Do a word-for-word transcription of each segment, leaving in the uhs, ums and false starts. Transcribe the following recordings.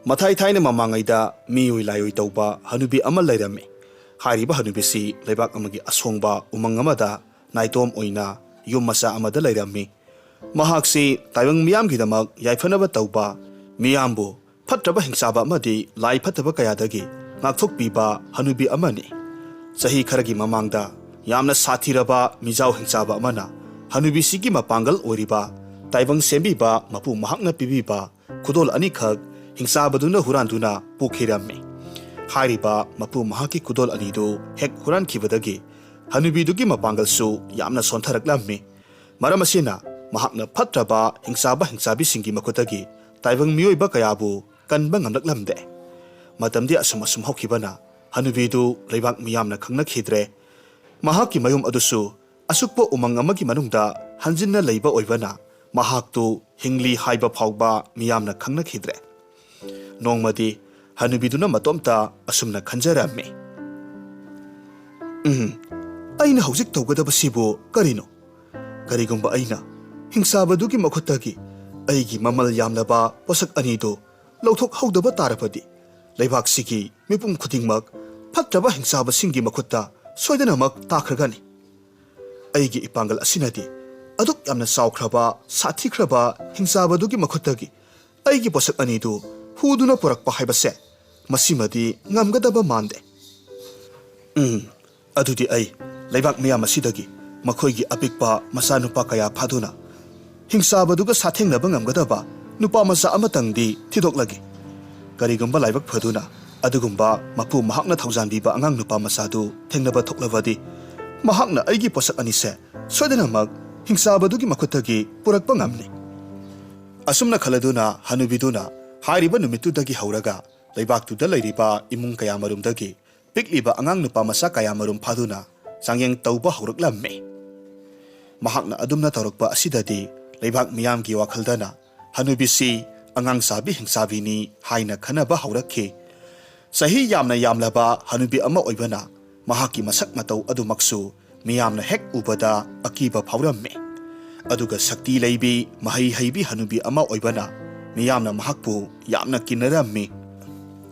ꯃꯊꯥꯏ ꯊꯥꯏꯅ ꯃꯃꯥꯡꯉꯩꯗ ꯃꯤꯑꯣꯏ ꯂꯥꯏꯑꯣꯏ ꯇꯧꯕ ꯍꯅꯨꯕꯤ ꯑꯃ ꯂꯩꯔꯝꯃꯤ꯫ ꯍꯥꯏꯔꯤꯕ ꯍꯅꯨꯕꯤꯁꯤ ꯂꯩꯕꯥꯛ ꯑꯃꯒꯤ ꯑꯁꯣꯡꯕ ꯎꯃꯪ ꯑꯃꯗ ꯅꯥꯏꯇꯣꯝ ꯑꯣꯏꯅ ꯌꯨꯝ ꯃꯆꯥ ꯑꯃꯗ ꯂꯩꯔꯝꯃꯤ꯫ ꯃꯍꯥꯛꯁꯤ ꯇꯥꯏꯕꯪ ꯃꯤꯌꯥꯝꯒꯤꯗꯃꯛ ꯌꯥꯏꯐꯅꯕ ꯇꯧꯕ, ꯃꯤꯌꯥꯝꯕꯨ ꯐꯠꯇ꯭ꯔꯕ ꯍꯤꯡꯆꯥꯕ ꯑꯃꯗꯤ ꯂꯥꯏ ꯐꯠꯇꯕ ꯀꯌꯥꯗꯒꯤ ꯉꯥꯛꯊꯣꯛꯄꯤꯕ ꯍꯅꯨꯕꯤ ꯑꯃꯅꯤ꯫ ꯆꯍꯤ ꯈꯔꯒꯤ ꯃꯃꯥꯡꯗ ꯌꯥꯝꯅ ꯁꯥꯊꯤꯔꯕ ꯃꯤꯖꯥꯎ ꯍꯤꯡꯆꯥꯕ ꯑꯃꯅ ꯍꯅꯨꯕꯤꯁꯤꯒꯤ ꯃꯄꯥꯡꯒꯜ ꯑꯣꯏꯔꯤꯕ ꯇꯥꯏꯕꯪ ꯁꯦꯝꯕꯤꯕ ꯃꯄꯨ ꯃꯍꯥꯛꯅ ꯄꯤꯕꯤꯕ ꯈꯨꯗꯣꯜ ꯑꯅꯤꯈꯛ ꯍꯤꯡꯆꯥꯕꯗꯨꯅ ꯍꯨꯔꯥꯟꯗꯨꯅ ꯄꯨꯈꯤꯔꯝꯃꯤ꯫ ꯍꯥꯏꯔꯤꯕ ꯃꯄꯨ ꯃꯍꯥꯛꯀꯤ ꯈꯨꯗꯣꯜ ꯑꯅꯤꯗꯨ ꯍꯦꯛ ꯍꯨꯔꯥꯟꯈꯤꯕꯗꯒꯤ ꯍꯅꯨꯕꯤꯗꯨꯒꯤ ꯃꯄꯥꯡꯒꯜꯁꯨ ꯌꯥꯝꯅ ꯁꯣꯟꯊꯔꯛꯂꯝꯃꯤ꯫ ꯃꯔꯝ ꯑꯁꯤꯅ ꯃꯍꯥꯛꯅ ꯐꯠꯇ꯭ꯔꯕ ꯍꯤꯡꯆꯥꯕ ꯍꯤꯡꯆꯥꯕꯤꯁꯤꯡꯒꯤ ꯃꯈꯨꯠꯇꯒꯤ ꯇꯥꯏꯕꯪ ꯃꯤꯑꯣꯏꯕ ꯀꯌꯥꯕꯨ ꯀꯟꯕ ꯉꯝꯂꯛꯂꯝꯗꯦ꯫ ꯃꯇꯝꯗꯤ ꯑꯁꯨꯝ ꯑꯁꯨꯝ ꯍꯧꯈꯤꯕꯅ ꯍꯅꯨꯕꯤꯗꯨ ꯂꯩꯕꯥꯛ ꯃꯤꯌꯥꯝꯅ ꯈꯪꯅꯈꯤꯗ꯭ꯔꯦ꯫ ꯃꯍꯥꯛꯀꯤ ꯃꯌꯨꯝ ꯑꯗꯨꯁꯨ ꯑꯁꯨꯛꯄ ꯎꯃꯪ ꯑꯃꯒꯤ ꯃꯅꯨꯡꯗ ꯍꯟꯖꯤꯟꯅ ꯂꯩꯕ ꯑꯣꯏꯕꯅ ꯃꯍꯥꯛꯇꯨ ꯍꯤꯡꯂꯤ ꯍꯥꯏꯕ ꯐꯥꯎꯕ ꯃꯤꯌꯥꯝꯅ ꯈꯪꯅꯈꯤꯗ꯭ꯔꯦ꯫ ꯅꯣꯡꯃꯗꯤ ꯍꯅꯨꯕꯤꯗꯨꯅ ꯃꯇꯣꯝꯇ ꯑꯁꯨꯝꯅ ꯈꯟꯖꯔꯝꯃꯤ, "ꯎꯝ, ꯑꯩꯅ ꯍꯧꯖꯤꯛ ꯇꯧꯒꯗꯕꯁꯤꯕꯨ ꯀꯔꯤꯅꯣ? ꯀꯔꯤꯒꯨꯝꯕ ꯑꯩꯅ ꯍꯤꯡꯆꯥꯕꯗꯨꯒꯤ ꯃꯈꯨꯠꯇꯒꯤ ꯑꯩꯒꯤ ꯃꯃꯜ ꯌꯥꯝꯂꯕ ꯄꯣꯠꯁꯛ ꯑꯅꯤꯗꯨ ꯂꯧꯊꯣꯛꯍꯧꯗꯕ ꯇꯥꯔꯕꯗꯤ, ꯂꯩꯕꯥꯛꯁꯤꯒꯤ ꯃꯤꯄꯨꯝ ꯈꯨꯗꯤꯡꯃꯛ ꯐꯠꯇ꯭ꯔꯕ ꯍꯤꯡꯆꯥꯕꯁꯤꯡꯒꯤ ꯃꯈꯨꯠꯇ ꯁꯣꯏꯗꯅꯃꯛ ꯇꯥꯈ꯭ꯔꯒꯅꯤ꯫ ꯑꯩꯒꯤ ꯏꯄꯥꯡꯒꯜ ꯑꯁꯤꯅꯗꯤ ꯑꯗꯨꯛ ꯌꯥꯝꯅ ꯆꯥꯎꯈ꯭ꯔꯕ, ꯁꯥꯊꯤꯈ꯭ꯔꯕ ꯍꯤꯡꯆꯥꯕꯗꯨꯒꯤ ꯃꯈꯨꯠꯇꯒꯤ ꯑꯩꯒꯤ ꯄꯣꯠꯁꯛ ꯑꯅꯤꯗꯨ ꯍꯨꯗꯨꯅ ꯄꯨꯔꯛꯄ ꯍꯥꯏꯕꯁꯦ, ꯃꯁꯤꯃꯗꯤ ꯉꯝꯒꯗꯕ ꯃꯥꯟꯗꯦ꯫ ꯎꯝ, ꯑꯗꯨꯗꯤ ꯑꯩ ꯂꯩꯕꯥꯛ ꯃꯤꯌꯥꯝ ꯑꯁꯤꯗꯒꯤ ꯃꯈꯣꯏꯒꯤ ꯑꯄꯤꯛꯄ ꯃꯆꯥꯅꯨꯄꯥ ꯀꯌꯥ ꯐꯥꯗꯨꯅ ꯍꯤꯡꯆꯥꯕꯗꯨꯒ ꯁꯥꯊꯦꯡꯅꯕ ꯉꯝꯒꯗꯕ ꯅꯨꯄꯥ ꯃꯆꯥ ꯑꯃꯇꯪꯗꯤ ꯊꯤꯗꯣꯛꯂꯒꯦ꯫ ꯀꯔꯤꯒꯨꯝꯕ ꯂꯥꯏꯕꯛ ꯐꯗꯨꯅ ꯑꯗꯨꯒꯨꯝꯕ ꯃꯄꯨ ꯃꯍꯥꯛꯅ ꯊꯧꯖꯥꯟꯕꯤꯕ ꯑꯉꯥꯡ ꯅꯨꯄꯥ ꯃꯆꯥꯗꯨ ꯊꯦꯡꯅꯕ ꯊꯣꯛꯂꯕꯗꯤ, ꯃꯍꯥꯛꯅ ꯑꯩꯒꯤ ꯄꯣꯠꯁꯛ ꯑꯅꯤꯁꯦ ꯁꯣꯏꯗꯅꯃꯛ ꯍꯤꯡꯆꯥꯕꯗꯨꯒꯤ ꯃꯈꯨꯠꯇꯒꯤ ꯄꯨꯔꯛꯄ ꯉꯝꯂꯤ꯫" ꯑꯁꯨꯝꯅ ꯈꯜꯂꯗꯨꯅ ꯍꯅꯨꯕꯤꯗꯨꯅ ꯍꯥꯏꯔꯤꯕ ꯅꯨꯃꯤꯠꯇꯨꯗꯒꯤ ꯍꯧꯔꯒ ꯂꯩꯕꯥꯛꯇꯨꯗ ꯂꯩꯔꯤꯕ ꯏꯃꯨꯡ ꯀꯌꯥꯃꯔꯨꯝꯗꯒꯤ ꯄꯤꯛꯂꯤꯕ ꯑꯉꯥꯡ ꯅꯨꯄꯥ ꯃꯆꯥ ꯀꯌꯥꯃꯔꯨꯝ ꯐꯥꯗꯨꯅ ꯆꯥꯡꯌꯦꯡ ꯇꯧꯕ ꯍꯧꯔꯛꯂꯝꯃꯤ꯫ ꯃꯍꯥꯛꯅ ꯑꯗꯨꯝꯅ ꯇꯧꯔꯛꯄ ꯑꯁꯤꯗꯗꯤ ꯂꯩꯕꯥꯛ ꯃꯤꯌꯥꯝꯒꯤ ꯋꯥꯈꯜꯗꯅ ꯍꯅꯨꯕꯤꯁꯤ ꯑꯉꯥꯡ ꯆꯥꯕꯤ ꯍꯤꯡꯆꯥꯕꯤꯅꯤ ꯍꯥꯏꯅ ꯈꯟꯅꯕ ꯍꯧꯔꯛꯈꯤ꯫ ꯆꯍꯤ ꯌꯥꯝꯅ ꯌꯥꯝꯂꯕ ꯍꯅꯨꯕꯤ ꯑꯃ ꯑꯣꯏꯕꯅ ꯃꯍꯥꯛꯀꯤ ꯃꯁꯛ ꯃꯇꯧ ꯑꯗꯨꯃꯛꯁꯨ ꯃꯤꯌꯥꯝꯅ ꯍꯦꯛ ꯎꯕꯗ ꯑꯀꯤꯕ ꯐꯥꯎꯔꯝꯃꯤ꯫ ꯑꯗꯨꯒ ꯁꯛꯇꯤ ꯂꯩꯕꯤ, ꯃꯍꯩ ꯍꯩꯕꯤ ꯍꯅꯨꯕꯤ ꯑꯃ ꯑꯣꯏꯕꯅ ꯃꯤꯌꯥꯝꯅ ꯃꯍꯥꯛꯄꯨ ꯌꯥꯝꯅ ꯀꯤꯅꯔꯝꯃꯤ꯫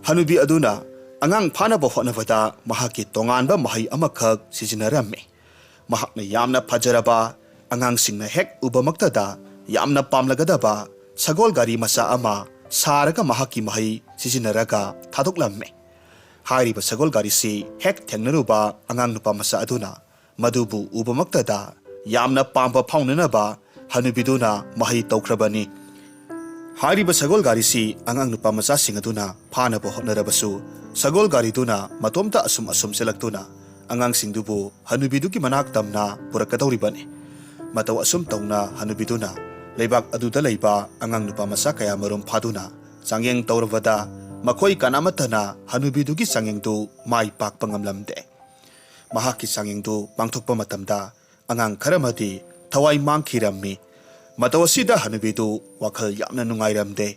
ꯍꯅꯨꯕꯤ ꯑꯗꯨꯅ ꯑꯉꯥꯡ ꯐꯥꯅꯕ ꯍꯣꯠꯅꯕꯗ ꯃꯍꯥꯛꯀꯤ ꯇꯣꯉꯥꯟꯕ ꯃꯍꯩ ꯑꯃꯈꯛ ꯁꯤꯖꯤꯟꯅꯔꯝꯃꯤ꯫ ꯃꯍꯥꯛꯅ ꯌꯥꯝꯅ ꯐꯖꯔꯕ, ꯑꯉꯥꯡꯁꯤꯡꯅ ꯍꯦꯛ ꯎꯕꯃꯛꯇꯗ ꯌꯥꯝꯅ ꯄꯥꯝꯂꯒꯗꯕ ꯁꯒꯣꯜ ꯒꯥꯔꯤ ꯃꯆꯥ ꯑꯃ ꯁꯥꯔꯒ ꯃꯍꯥꯛꯀꯤ ꯃꯍꯩ ꯁꯤꯖꯤꯟꯅꯔꯒ ꯊꯥꯗꯣꯛꯂꯝꯃꯤ꯫ ꯍꯥꯏꯔꯤꯕ ꯁꯒꯣꯜ ꯒꯥꯔꯤꯁꯤ ꯍꯦꯛ ꯊꯦꯡꯅꯔꯨꯕ ꯑꯉꯥꯡ ꯅꯨꯄꯥ ꯃꯆꯥ ꯑꯗꯨꯅ ꯃꯗꯨꯕꯨ ꯎꯕꯃꯛꯇꯗ ꯌꯥꯝꯅ ꯄꯥꯝꯕ ꯐꯥꯎꯅꯅꯕ ꯍꯅꯨꯕꯤꯗꯨꯅ ꯃꯍꯩ ꯇꯧꯈ꯭ꯔꯕꯅꯤ꯫ ꯍꯥꯏꯔꯤꯕ ꯁꯒꯣꯜ ꯒꯥꯔꯤꯁꯤ ꯑꯉꯥꯡ ꯅꯨꯄꯥ ꯃꯆꯥꯁꯤꯡ ꯑꯗꯨꯅ ꯐꯥꯅꯕ ꯍꯣꯠꯅꯔꯕꯁꯨ, ꯁꯒꯣꯜ ꯒꯥꯔꯤꯗꯨꯅ ꯃꯇꯣꯝꯇ ꯑꯁꯨꯝ ꯑꯁꯨꯝ ꯆꯦꯜꯂꯛꯇꯨꯅ ꯑꯉꯥꯡꯁꯤꯡꯗꯨꯕꯨ ꯍꯅꯨꯕꯤꯗꯨꯒꯤ ꯃꯅꯥꯛ ꯇꯝꯅ ꯄꯨꯔꯛꯀꯗꯧꯔꯤꯕꯅꯤ꯫ ꯃꯇꯧ ꯑꯁꯨꯝ ꯇꯧꯅ ꯍꯅꯨꯕꯤꯗꯨꯅ ꯂꯩꯕꯥꯛ ꯑꯗꯨꯗ ꯂꯩꯕ ꯑꯉꯥꯡ ꯅꯨꯄꯥ ꯃꯆꯥ ꯀꯌꯥ ꯃꯔꯨꯝ ꯐꯥꯗꯨꯅ ꯆꯥꯡꯌꯦꯡ ꯇꯧꯔꯕꯗ, ꯃꯈꯣꯏ ꯀꯅꯥꯃꯠꯇꯅ ꯍꯅꯨꯕꯤꯗꯨꯒꯤ ꯆꯥꯡꯌꯦꯡꯗꯨ ꯃꯥꯏ ꯄꯥꯛꯄ ꯉꯝꯂꯝꯗꯦ꯫ ꯃꯍꯥꯛꯀꯤ ꯆꯥꯡꯌꯦꯡꯗꯨ ꯄꯥꯡꯊꯣꯛꯄ ꯃꯇꯝꯗ ꯑꯉꯥꯡ ꯈꯔꯃꯗꯤ ꯊꯋꯥꯏ ꯃꯥꯡꯈꯤꯔꯝꯃꯤ꯫ ꯃꯇꯧ ꯑꯁꯤꯗ ꯍꯅꯨꯕꯤꯗꯨ ꯋꯥꯈꯜ ꯌꯥꯝꯅ ꯅꯨꯡꯉꯥꯏꯔꯝꯗꯦ꯫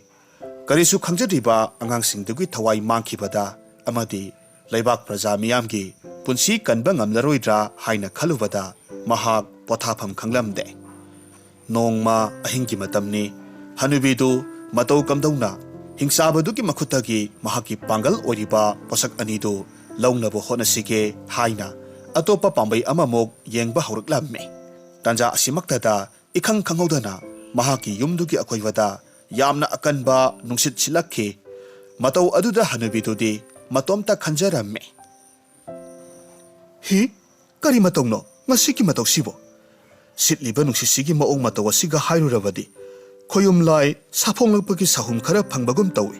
ꯀꯔꯤꯁꯨ ꯈꯪꯖꯗ꯭ꯔꯤꯕ ꯑꯉꯥꯡꯁꯤꯡꯗꯨꯒꯤ ꯊꯋꯥꯏ ꯃꯥꯡꯈꯤꯕꯗ ꯑꯃꯗꯤ ꯂꯩꯕꯥꯛ ꯄ꯭ꯔꯖꯥ ꯃꯤꯌꯥꯝꯒꯤ ꯄꯨꯟꯁꯤ ꯀꯟꯕ ꯉꯝꯂꯔꯣꯏꯗ꯭ꯔꯥ ꯍꯥꯏꯅ ꯈꯜꯂꯨꯕꯗ ꯃꯍꯥꯛ ꯄꯣꯊꯥꯐꯝ ꯈꯪꯂꯝꯗꯦ꯫ ꯅꯣꯡꯃ ꯑꯍꯤꯡꯒꯤ ꯃꯇꯝꯅꯤ꯫ ꯍꯅꯨꯕꯤꯗꯨ ꯃꯇꯧ ꯀꯝꯗꯧꯅ ꯍꯤꯡꯆꯥꯕꯗꯨꯒꯤ ꯃꯈꯨꯠꯇꯒꯤ ꯃꯍꯥꯛꯀꯤ ꯄꯥꯡꯒꯜ ꯑꯣꯏꯔꯤꯕ ꯄꯣꯠꯁꯛ ꯑꯅꯤꯗꯨ ꯂꯧꯅꯕ ꯍꯣꯠꯅꯁꯤꯒꯦ ꯍꯥꯏꯅ ꯑꯇꯣꯞꯄ ꯄꯥꯝꯕꯩ ꯑꯃꯃꯨꯛ ꯌꯦꯡꯕ ꯍꯧꯔꯛꯂꯝꯃꯤ꯫ ꯇꯥꯟꯖꯥ ꯑꯁꯤꯃꯛꯇꯗ ꯏꯈꯪ ꯈꯪꯍꯧꯗꯅ ꯃꯍꯥꯛꯀꯤ ꯌꯨꯝꯗꯨꯒꯤ ꯑꯀꯣꯏꯕꯗ ꯌꯥꯝꯅ ꯑꯀꯟꯕ ꯅꯨꯡꯁꯤꯠ ꯁꯤꯠꯂꯛꯈꯤ꯫ ꯃꯇꯧ ꯑꯗꯨꯗ ꯍꯅꯨꯕꯤꯗꯨꯗꯤ ꯃꯇꯣꯝꯇ ꯈꯟꯖꯔꯝꯃꯤ꯫ "ꯍꯤ, ꯀꯔꯤ ꯃꯇꯧꯅꯣ ꯉꯁꯤꯒꯤ ꯃꯇꯧꯁꯤꯕꯣ? ꯁꯤꯠꯂꯤꯕ ꯅꯨꯡꯁꯤꯠꯁꯤꯒꯤ ꯃꯑꯣꯡ ꯃꯇꯧ ꯑꯁꯤꯒ ꯍꯥꯏꯔꯨꯔꯕꯗꯤ ꯈꯣꯌꯨꯝ ꯂꯥꯏ ꯁꯥꯐꯣꯡꯂꯛꯄꯒꯤ ꯁꯥꯍꯨꯝ ꯈꯔ ꯐꯪꯕꯒꯨꯝ ꯇꯧꯏ꯫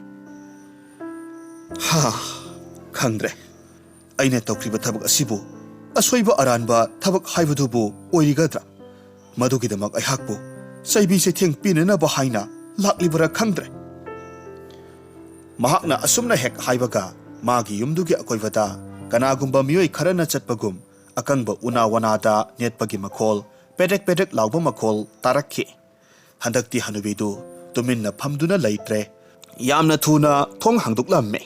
ꯍꯥ, ꯈꯪꯗ꯭ꯔꯦ꯫ ꯑꯩꯅ ꯇꯧꯈ꯭ꯔꯤꯕ ꯊꯕꯛ ꯑꯁꯤꯕꯨ ꯑꯁꯣꯏꯕ ꯑꯔꯥꯟꯕ ꯊꯕꯛ ꯍꯥꯏꯕꯗꯨꯕꯨ ꯑꯣꯏꯔꯤꯒꯗ꯭ꯔꯥ? ꯃꯗꯨꯒꯤꯗꯃꯛ ꯑꯩꯍꯥꯛꯄꯨ ꯆꯩꯕꯤ ꯆꯩꯊꯦꯡ ꯄꯤꯅꯅꯕ ꯍꯥꯏꯅ ꯂꯥꯛꯂꯤꯕꯔꯥ ꯈꯪꯗ꯭ꯔꯦ꯫" ꯃꯍꯥꯛꯅ ꯑꯁꯨꯝꯅ ꯍꯦꯛ ꯍꯥꯏꯕꯒ, ꯃꯥꯒꯤ ꯌꯨꯝꯗꯨꯒꯤ ꯑꯀꯣꯏꯕꯗ ꯀꯅꯥꯒꯨꯝꯕ ꯃꯤꯑꯣꯏ ꯈꯔꯅ ꯆꯠꯄꯒꯨꯝ ꯑꯀꯪꯕ ꯎꯅꯥ ꯋꯥꯅꯥꯗ ꯅꯦꯠꯄꯒꯤ ꯃꯈꯣꯜ, ꯄꯦꯗ꯭ꯔꯦꯛ ꯄꯦꯗ꯭ꯔꯦꯛ ꯂꯥꯎꯕ ꯃꯈꯣꯜ ꯇꯥꯔꯛꯈꯤ꯫ ꯍꯟꯗꯛꯇꯤ ꯍꯅꯨꯕꯤꯗꯨ ꯇꯨꯃꯤꯟꯅ ꯐꯝꯗꯨꯅ ꯂꯩꯇ꯭ꯔꯦ꯫ ꯌꯥꯝꯅ ꯊꯨꯅ ꯊꯣꯡ ꯍꯥꯡꯗꯣꯛꯂꯝꯃꯦ꯫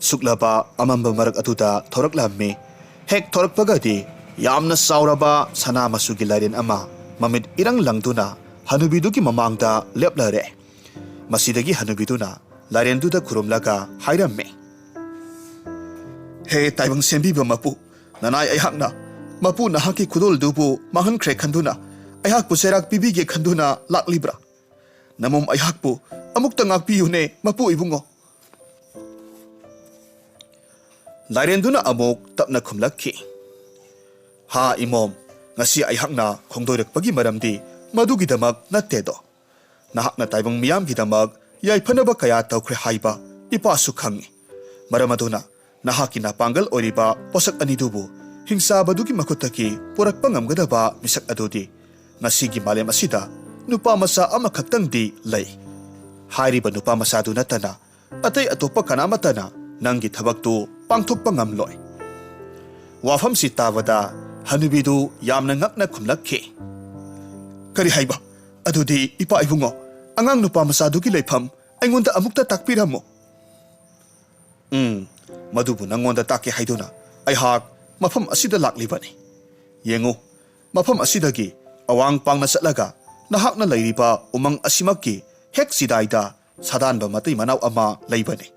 ꯁꯨꯛꯂꯕ ꯑꯃꯝꯕ ꯃꯔꯛ ꯑꯗꯨꯗ ꯊꯣꯔꯛꯂꯝꯃꯤ꯫ ꯍꯦꯛ ꯊꯣꯔꯛꯄꯒꯗꯤ ꯌꯥꯝꯅ ꯆꯥꯎꯔꯕ ꯁꯅꯥ ꯃꯆꯨꯒꯤ ꯂꯥꯏꯔꯦꯟ ꯑꯃ ꯃꯃꯤꯠ ꯏꯔꯪ ꯂꯪꯗꯨꯅ ꯍꯅꯨꯕꯤꯗꯨꯒꯤ ꯃꯃꯥꯡꯗ ꯂꯦꯞꯂꯔꯦ꯫ ꯃꯁꯤꯗꯒꯤ ꯍꯅꯨꯕꯤꯗꯨꯅ ꯂꯥꯏꯔꯦꯟꯗꯨꯗ ꯈꯨꯔꯨꯝꯂꯒ ꯍꯥꯏꯔꯝꯃꯤ, "ꯍꯦ ꯇꯥꯏꯕꯪ ꯁꯦꯝꯕꯤꯕ ꯃꯄꯨ, ꯅꯅꯥꯏ ꯑꯩꯍꯥꯛꯅ ꯃꯄꯨ ꯅꯍꯥꯛꯀꯤ ꯈꯨꯗꯣꯜꯗꯨꯕꯨ ꯃꯥꯡꯍꯟꯈ꯭ꯔꯦ ꯈꯟꯗꯨꯅ ꯑꯩꯍꯥꯛꯄꯨ ꯆꯩꯔꯥꯛ ꯄꯤꯕꯤꯒꯦ ꯈꯟꯗꯨꯅ ꯂꯥꯛꯂꯤꯕ꯭ꯔꯥ? ꯅꯃꯣꯝ ꯑꯩꯍꯥꯛꯄꯨ ꯑꯃꯨꯛꯇ ꯉꯥꯛꯄꯤꯌꯨꯅꯦ ꯃꯄꯨ ꯏꯕꯨꯡꯉꯣ꯫" ꯂꯥꯏꯔꯦꯟꯗꯨꯅ ꯑꯃꯨꯛ ꯇꯞꯅ ꯈꯨꯝꯂꯛꯈꯤ, "ꯍꯥ ꯏꯃꯣꯝ, ꯉꯁꯤ ꯑꯩꯍꯥꯛꯅ ꯈꯣꯡꯗꯣꯏꯔꯛꯄꯒꯤ ꯃꯔꯝꯗꯤ ꯃꯗꯨꯒꯤꯗꯃꯛ ꯅꯠꯇꯦꯗꯣ꯫ ꯅꯍꯥꯛꯅ ꯇꯥꯏꯕꯪ ꯃꯤꯌꯥꯝꯒꯤꯗꯃꯛ ꯌꯥꯏꯐꯅꯕ ꯀꯌꯥ ꯇꯧꯈ꯭ꯔꯦ ꯍꯥꯏꯕ ꯏꯄꯥꯁꯨ ꯈꯪꯏ꯫ ꯃꯔꯝ ꯑꯗꯨꯅ ꯅꯍꯥꯛꯀꯤ ꯅꯄꯥꯡꯒꯜ ꯑꯣꯏꯔꯤꯕ ꯄꯣꯠꯁꯛ ꯑꯅꯤꯗꯨꯕꯨ ꯍꯤꯡꯆꯥꯕꯗꯨꯒꯤ ꯃꯈꯨꯠꯇꯒꯤ ꯄꯨꯔꯛꯄ ꯉꯝꯒꯗꯕ ꯃꯤꯁꯛ ꯑꯗꯨꯗꯤ ꯉꯁꯤꯒꯤ ꯃꯥꯂꯦꯝ ꯑꯁꯤꯗ ꯅꯨꯄꯥ ꯃꯆꯥ ꯑꯃꯈꯛꯇꯪꯗꯤ ꯂꯩ꯫ ꯍꯥꯏꯔꯤꯕ ꯅꯨꯄꯥ ꯃꯆꯥꯗꯨ ꯅꯠꯇꯅ ꯑꯇꯩ ꯑꯇꯣꯞꯄ ꯀꯅꯥꯃꯠꯇꯅ ꯅꯪꯒꯤ ꯊꯕꯛꯇꯨ ꯄꯥꯡꯊꯣꯛꯄ ꯉꯝꯂꯣꯏ꯫" ꯋꯥꯐꯝꯁꯤ ꯇꯥꯕꯗ ꯍꯅꯨꯕꯤꯗꯨ ꯌꯥꯝꯅ ꯉꯛꯅ ꯈꯨꯝꯂꯛꯈꯤ, "ꯀꯔꯤ ꯍꯥꯏꯕ? ꯑꯗꯨꯗꯤ ꯏꯄꯥ ꯏꯕꯨꯡꯉꯣ, ꯑꯉꯥꯡ ꯅꯨꯄꯥ ꯃꯆꯥꯗꯨꯒꯤ ꯂꯩꯐꯝ ꯑꯩꯉꯣꯟꯗ ꯑꯃꯨꯛꯇ ꯇꯥꯛꯄꯤꯔꯝꯃꯨ꯫" "ꯎꯝ, ꯃꯗꯨꯕꯨ ꯅꯪꯉꯣꯟꯗ ꯇꯥꯛꯀꯦ ꯍꯥꯏꯗꯨꯅ ꯑꯩꯍꯥꯛ ꯃꯐꯝ ꯑꯁꯤꯗ ꯂꯥꯛꯂꯤꯕꯅꯤ꯫ ꯌꯦꯡꯉꯨ, ꯃꯐꯝ ꯑꯁꯤꯗꯒꯤ ꯑꯋꯥꯡ ꯄꯥꯡꯅ ꯆꯠꯂꯒ ꯅꯍꯥꯛꯅ ꯂꯩꯔꯤꯕ ꯎꯃꯪ ꯑꯁꯤꯃꯛꯀꯤ ꯍꯦꯛ ꯆꯤꯗꯥꯏꯗ ꯁꯥꯗꯥꯟꯕ ꯃꯇꯩ ꯃꯅꯥꯎ ꯑꯃ ꯂꯩꯕꯅꯤ꯫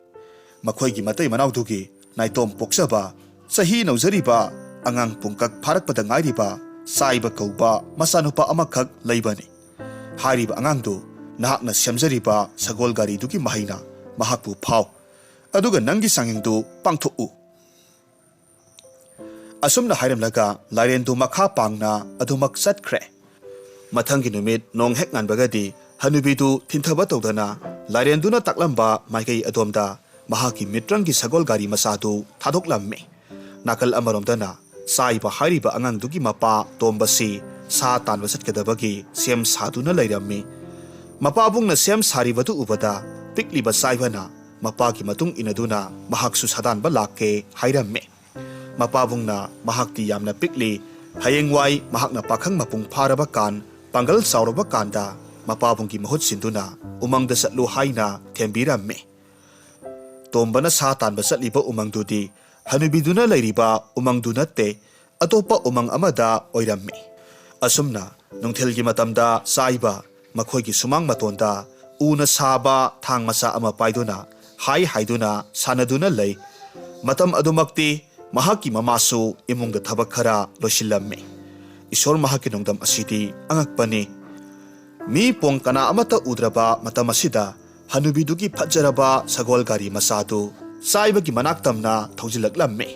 ꯃꯈꯣꯏꯒꯤ ꯃꯇꯩ ꯃꯅꯥꯎꯗꯨꯒꯤ ꯅꯥꯏꯇꯣꯝ ꯄꯣꯛꯆꯕ, ꯆꯍꯤ ꯅꯧꯖꯔꯤꯕ, ꯑꯉꯥꯡ ꯄꯨꯡꯀꯛ ꯐꯥꯔꯛꯄꯗ ꯉꯥꯏꯔꯤꯕ ꯆꯥꯏꯕ ꯀꯧꯕ ꯃꯆꯥꯅꯨꯄꯥ ꯑꯃꯈꯛ ꯂꯩꯕꯅꯤ꯫ ꯍꯥꯏꯔꯤꯕ ꯑꯉꯥꯡꯗꯨ ꯅꯍꯥꯛꯅ ꯁꯦꯝꯖꯔꯤꯕ ꯁꯒꯣꯜ ꯒꯥꯔꯤꯗꯨꯒꯤ ꯃꯍꯩꯅ ꯃꯍꯥꯛꯄꯨ ꯐꯥꯎ, ꯑꯗꯨꯒ ꯅꯪꯒꯤ ꯆꯥꯡꯌꯦꯡꯗꯨ ꯄꯥꯡꯊꯣꯛꯎ꯫" ꯑꯁꯨꯝꯅ ꯍꯥꯏꯔꯝꯂꯒ ꯂꯥꯏꯔꯦꯟꯗꯨ ꯃꯈꯥ ꯄꯥꯡꯅ ꯑꯗꯨꯃꯛ ꯆꯠꯈ꯭ꯔꯦ꯫ ꯃꯊꯪꯒꯤ ꯅꯨꯃꯤꯠ ꯅꯣꯡ ꯍꯦꯛ ꯉꯥꯟꯕꯒꯗꯤ ꯍꯅꯨꯕꯤꯗꯨ ꯊꯤꯟꯊꯕ ꯇꯧꯗꯅ ꯂꯥꯏꯔꯦꯟꯗꯨꯅ ꯇꯥꯛꯂꯝꯕ ꯃꯥꯏꯀꯩ ꯑꯗꯣꯝꯗ ꯃꯍꯥꯛꯀꯤ ꯃꯤꯇ꯭ꯔꯪꯒꯤ ꯁꯒꯣꯜ ꯒꯥꯔꯤ ꯃꯆꯥꯗꯨ ꯊꯥꯗꯣꯛꯂꯝꯃꯤ꯫ ꯅꯥꯀꯜ ꯑꯃꯔꯣꯝꯗꯅ ꯆꯥꯏꯕ ꯍꯥꯏꯔꯤꯕ ꯑꯉꯥꯡꯗꯨꯒꯤ ꯃꯄꯥ ꯇꯣꯝꯕꯁꯤ ꯁꯥ ꯇꯥꯟꯕ ꯆꯠꯀꯗꯕꯒꯤ ꯁꯦꯝ ꯁꯥꯗꯨꯅ ꯂꯩꯔꯝꯃꯤ꯫ ꯃꯄꯥꯕꯨꯡꯅ ꯁꯦꯝ ꯁꯥꯔꯤꯕꯗꯨ ꯎꯕꯗ ꯄꯤꯛꯂꯤꯕ ꯆꯥꯏꯕꯅ ꯃꯄꯥꯒꯤ ꯃꯇꯨꯡ ꯏꯟꯅꯗꯨꯅ ꯃꯍꯥꯛꯁꯨ ꯁꯥꯗꯥꯟꯕ ꯂꯥꯛꯀꯦ ꯍꯥꯏꯔꯝꯃꯤ꯫ ꯃꯄꯥꯕꯨꯡꯅ ꯃꯍꯥꯛꯇꯤ ꯌꯥꯝꯅ ꯄꯤꯛꯂꯤ, ꯍꯌꯦꯡꯋꯥꯏ ꯃꯍꯥꯛꯅ ꯄꯥꯈꯪ ꯃꯄꯨꯡ ꯐꯥꯔꯕ ꯀꯥꯟ, ꯄꯥꯡꯒꯜ ꯆꯥꯎꯔꯕ ꯀꯥꯟꯗ ꯃꯄꯥꯕꯨꯡꯒꯤ ꯃꯍꯨꯠ ꯁꯤꯟꯗꯨꯅ ꯎꯃꯪꯗ ꯆꯠꯂꯨ ꯍꯥꯏꯅ ꯊꯦꯝꯕꯤꯔꯝꯃꯤ꯫ ꯇꯣꯝꯕꯅ ꯁꯥ ꯇꯥꯟꯕ ꯆꯠꯂꯤꯕ ꯎꯃꯪꯗꯨꯗꯤ ꯍꯅꯨꯕꯤꯗꯨꯅ ꯂꯩꯔꯤꯕ ꯎꯃꯪꯗꯨ ꯅꯠꯇꯦ, ꯑꯇꯣꯞꯄ ꯎꯃꯪ ꯑꯃꯗ ꯑꯣꯏꯔꯝꯃꯤ꯫ ꯑꯁꯨꯝꯅ ꯅꯨꯡꯊꯤꯜꯒꯤ ꯃꯇꯝꯗ ꯆꯥꯏꯕ ꯃꯈꯣꯏꯒꯤ ꯁꯨꯃꯥꯡ ꯃꯇꯣꯟꯗ ꯎꯅ ꯁꯥꯕ ꯊꯥꯡ ꯃꯆꯥ ꯑꯃ ꯄꯥꯏꯗꯨꯅ ꯍꯥꯏ ꯍꯥꯏꯗꯨꯅ ꯁꯥꯟꯅꯗꯨꯅ ꯂꯩ꯫ ꯃꯇꯝ ꯑꯗꯨꯃꯛꯇꯤ ꯃꯍꯥꯛꯀꯤ ꯃꯃꯥꯁꯨ ꯏꯃꯨꯡꯗ ꯊꯕꯛ ꯈꯔ ꯂꯣꯏꯁꯤꯜꯂꯝꯃꯤ꯫ ꯏꯁꯣꯔ ꯃꯍꯥꯛꯀꯤ ꯅꯣꯡꯗꯝ ꯑꯁꯤꯗꯤ ꯑꯉꯛꯄꯅꯤ꯫ ꯃꯤ ꯄꯣꯡ ꯀꯅꯥ ꯑꯃꯠꯇ ꯎꯗ꯭ꯔꯕ ꯃꯇꯝ ꯑꯁꯤꯗ ꯍꯅꯨꯕꯤꯗꯨꯒꯤ ꯐꯖꯔꯕ ꯁꯒꯣꯜ ꯒꯥꯔꯤ ꯃꯆꯥꯗꯨ ꯆꯥꯏꯕꯒꯤ ꯃꯅꯥꯛ ꯇꯝꯅ ꯊꯧꯖꯤꯜꯂꯛꯂꯝꯃꯤ꯫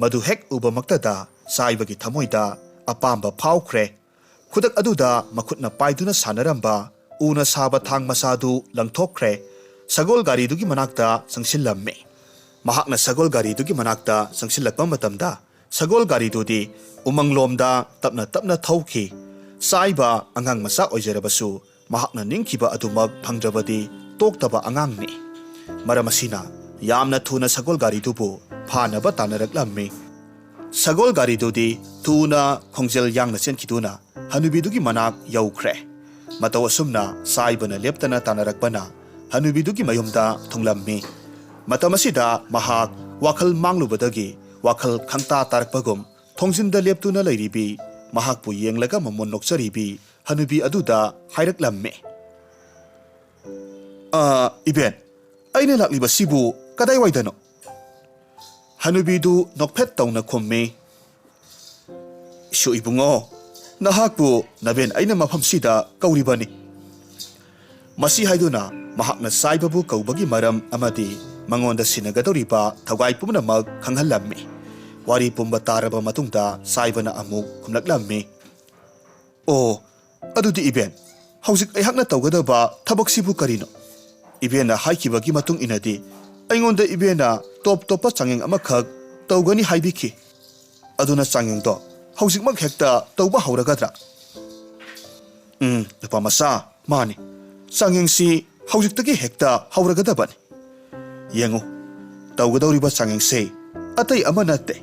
ꯃꯗꯨ ꯍꯦꯛ ꯎꯕꯃꯛꯇꯗ ꯆꯥꯏꯕꯒꯤ ꯊꯃꯣꯏꯗ ꯑꯄꯥꯝꯕ ꯐꯥꯎꯈ꯭ꯔꯦ꯫ ꯈꯨꯗꯛ ꯑꯗꯨꯗ ꯃꯈꯨꯠꯅ ꯄꯥꯏꯗꯨꯅ ꯁꯥꯟꯅꯔꯝꯕ ꯎꯅ ꯁꯥꯕ ꯊꯥꯡ ꯃꯆꯥꯗꯨ ꯂꯪꯊꯣꯛꯈ꯭ꯔꯦ꯫ ꯁꯒꯣꯜ ꯒꯥꯔꯤꯗꯨꯒꯤ ꯃꯅꯥꯛꯇ ꯆꯪꯁꯤꯜꯂꯝꯃꯤ꯫ ꯃꯍꯥꯛꯅ ꯁꯒꯣꯜ ꯒꯥꯔꯤꯗꯨꯒꯤ ꯃꯅꯥꯛꯇ ꯆꯪꯁꯤꯜꯂꯛꯄ ꯃꯇꯝꯗ ꯁꯒꯣꯜ ꯒꯥꯔꯤꯗꯨꯗꯤ ꯎꯃꯪꯂꯣꯝꯗ ꯇꯞꯅ ꯇꯞꯅ ꯊꯧꯈꯤ꯫ ꯆꯥꯏꯕ ꯑꯉꯥꯡ ꯃꯆꯥ ꯑꯣꯏꯖꯔꯕꯁꯨ ꯃꯍꯥꯛꯅ ꯅꯤꯡꯈꯤꯕ ꯑꯗꯨꯃꯛ ꯐꯪꯗ꯭ꯔꯕꯗꯤ ꯇꯣꯛꯇꯕ ꯑꯉꯥꯡꯅꯤ꯫ ꯃꯔꯝ ꯑꯁꯤꯅ ꯌꯥꯝꯅ ꯊꯨꯅ ꯁꯒꯣꯜ ꯒꯥꯔꯤꯗꯨꯕꯨ ꯐꯥꯅꯕ ꯇꯥꯟꯅꯔꯛꯂꯝꯃꯤ꯫ ꯁꯒꯣꯜ ꯒꯥꯔꯤꯗꯨꯗꯤ ꯊꯨꯅ ꯈꯣꯡꯖꯦꯜ ꯌꯥꯡꯅ ꯆꯦꯟꯈꯤꯗꯨꯅ ꯍꯅꯨꯕꯤꯗꯨꯒꯤ ꯃꯅꯥꯛ ꯌꯧꯈ꯭ꯔꯦ꯫ ꯃꯇꯧ ꯑꯁꯨꯝꯅ ꯆꯥꯏꯕꯅ ꯂꯦꯞꯇꯅ ꯇꯥꯟꯅꯔꯛꯄꯅ ꯍꯅꯨꯕꯤꯗꯨꯒꯤ ꯃꯌꯨꯝꯗ ꯊꯨꯡꯂꯝꯃꯤ꯫ ꯃꯇꯝ ꯑꯁꯤꯗ ꯃꯍꯥꯛ ꯋꯥꯈꯜ ꯃꯥꯡꯂꯨꯕꯗꯒꯤ ꯋꯥꯈꯜ ꯈꯪꯇꯥ ꯇꯥꯔꯛꯄꯒꯨꯝ ꯊꯣꯡꯖꯤꯟꯗ ꯂꯦꯞꯇꯨꯅ ꯂꯩꯔꯤꯕꯤ ꯃꯍꯥꯛꯄꯨ ꯌꯦꯡꯂꯒ ꯃꯃꯣꯟ ꯅꯣꯛꯆꯔꯤꯕꯤ ꯍꯅꯨꯕꯤ ꯑꯗꯨꯗ ꯍꯥꯏꯔꯛꯂꯝꯃꯤ꯫ "ꯑ, ꯏꯕꯦꯟ, ꯑꯩꯅ ꯂꯥꯛꯂꯤꯕꯁꯤꯕꯨ ꯀꯗꯥꯏꯋꯥꯏꯗꯅꯣ?" ꯍꯅꯨꯕꯤꯗꯨ ꯅꯣꯛꯐꯦꯠ ꯇꯧꯅ ꯈꯨꯝꯃꯤ, "ꯏꯁꯨ ꯏꯕꯨꯡꯉꯣ, ꯅꯍꯥꯛꯄꯨ ꯅꯕꯦꯟ ꯑꯩꯅ ꯃꯐꯝꯁꯤꯗ ꯀꯧꯔꯤꯕꯅꯤ꯫" ꯃꯁꯤ ꯍꯥꯏꯗꯨꯅ ꯃꯍꯥꯛꯅ ꯆꯥꯏꯕꯕꯨ ꯀꯧꯕꯒꯤ ꯃꯔꯝ ꯑꯃꯗꯤ ꯃꯉꯣꯟꯗ ꯁꯤꯟꯅꯒꯗꯧꯔꯤꯕ ꯊꯧꯒꯥꯏ ꯄꯨꯝꯅꯃꯛ ꯈꯪꯍꯜꯂꯝꯃꯤ꯫ ꯋꯥꯔꯤ ꯄꯨꯝꯕ ꯇꯥꯔꯕ ꯃꯇꯨꯡꯗ ꯆꯥꯏꯕꯅ ꯑꯃꯨꯛ ꯈꯨꯝꯂꯛꯂꯝꯃꯤ, "ꯑꯣ, ꯑꯗꯨꯗꯤ ꯏꯕꯦꯟ, ꯍꯧꯖꯤꯛ ꯑꯩꯍꯥꯛꯅ ꯇꯧꯒꯗꯕ ꯊꯕꯛꯁꯤꯕꯨ ꯀꯔꯤꯅꯣ? ꯏꯕꯦꯟꯅ ꯍꯥꯏꯈꯤꯕꯒꯤ ꯃꯇꯨꯡ ꯏꯟꯅꯗꯤ ꯑꯩꯉꯣꯟꯗ ꯏꯕꯦꯟꯅ ꯇꯣꯞ ꯇꯣꯞꯄ ꯆꯥꯡꯌꯦꯡ ꯑꯃꯈꯛ ꯇꯧꯒꯅꯤ ꯍꯥꯏꯕꯤꯈꯤ꯫ ꯑꯗꯨꯅ ꯆꯥꯡꯌꯦꯡꯗꯣ ꯍꯧꯖꯤꯛꯃꯛ ꯍꯦꯛꯇ ꯇꯧꯕ ꯍꯧꯔꯒꯗ꯭ꯔꯥ?" "ꯎꯝ, ꯅꯨꯄꯥ ꯃꯆꯥ, ꯃꯥꯅꯤ꯫ ꯆꯥꯡꯌꯦꯡꯁꯤ ꯍꯧꯖꯤꯛꯇꯒꯤ ꯍꯦꯛꯇ ꯍꯧꯔꯒꯗꯕꯅꯤ꯫ ꯌꯦꯡꯉꯨ, ꯇꯧꯒꯗꯧꯔꯤꯕ ꯆꯥꯡꯌꯦꯡꯁꯦ ꯑꯇꯩ ꯑꯃ ꯅꯠꯇꯦ꯫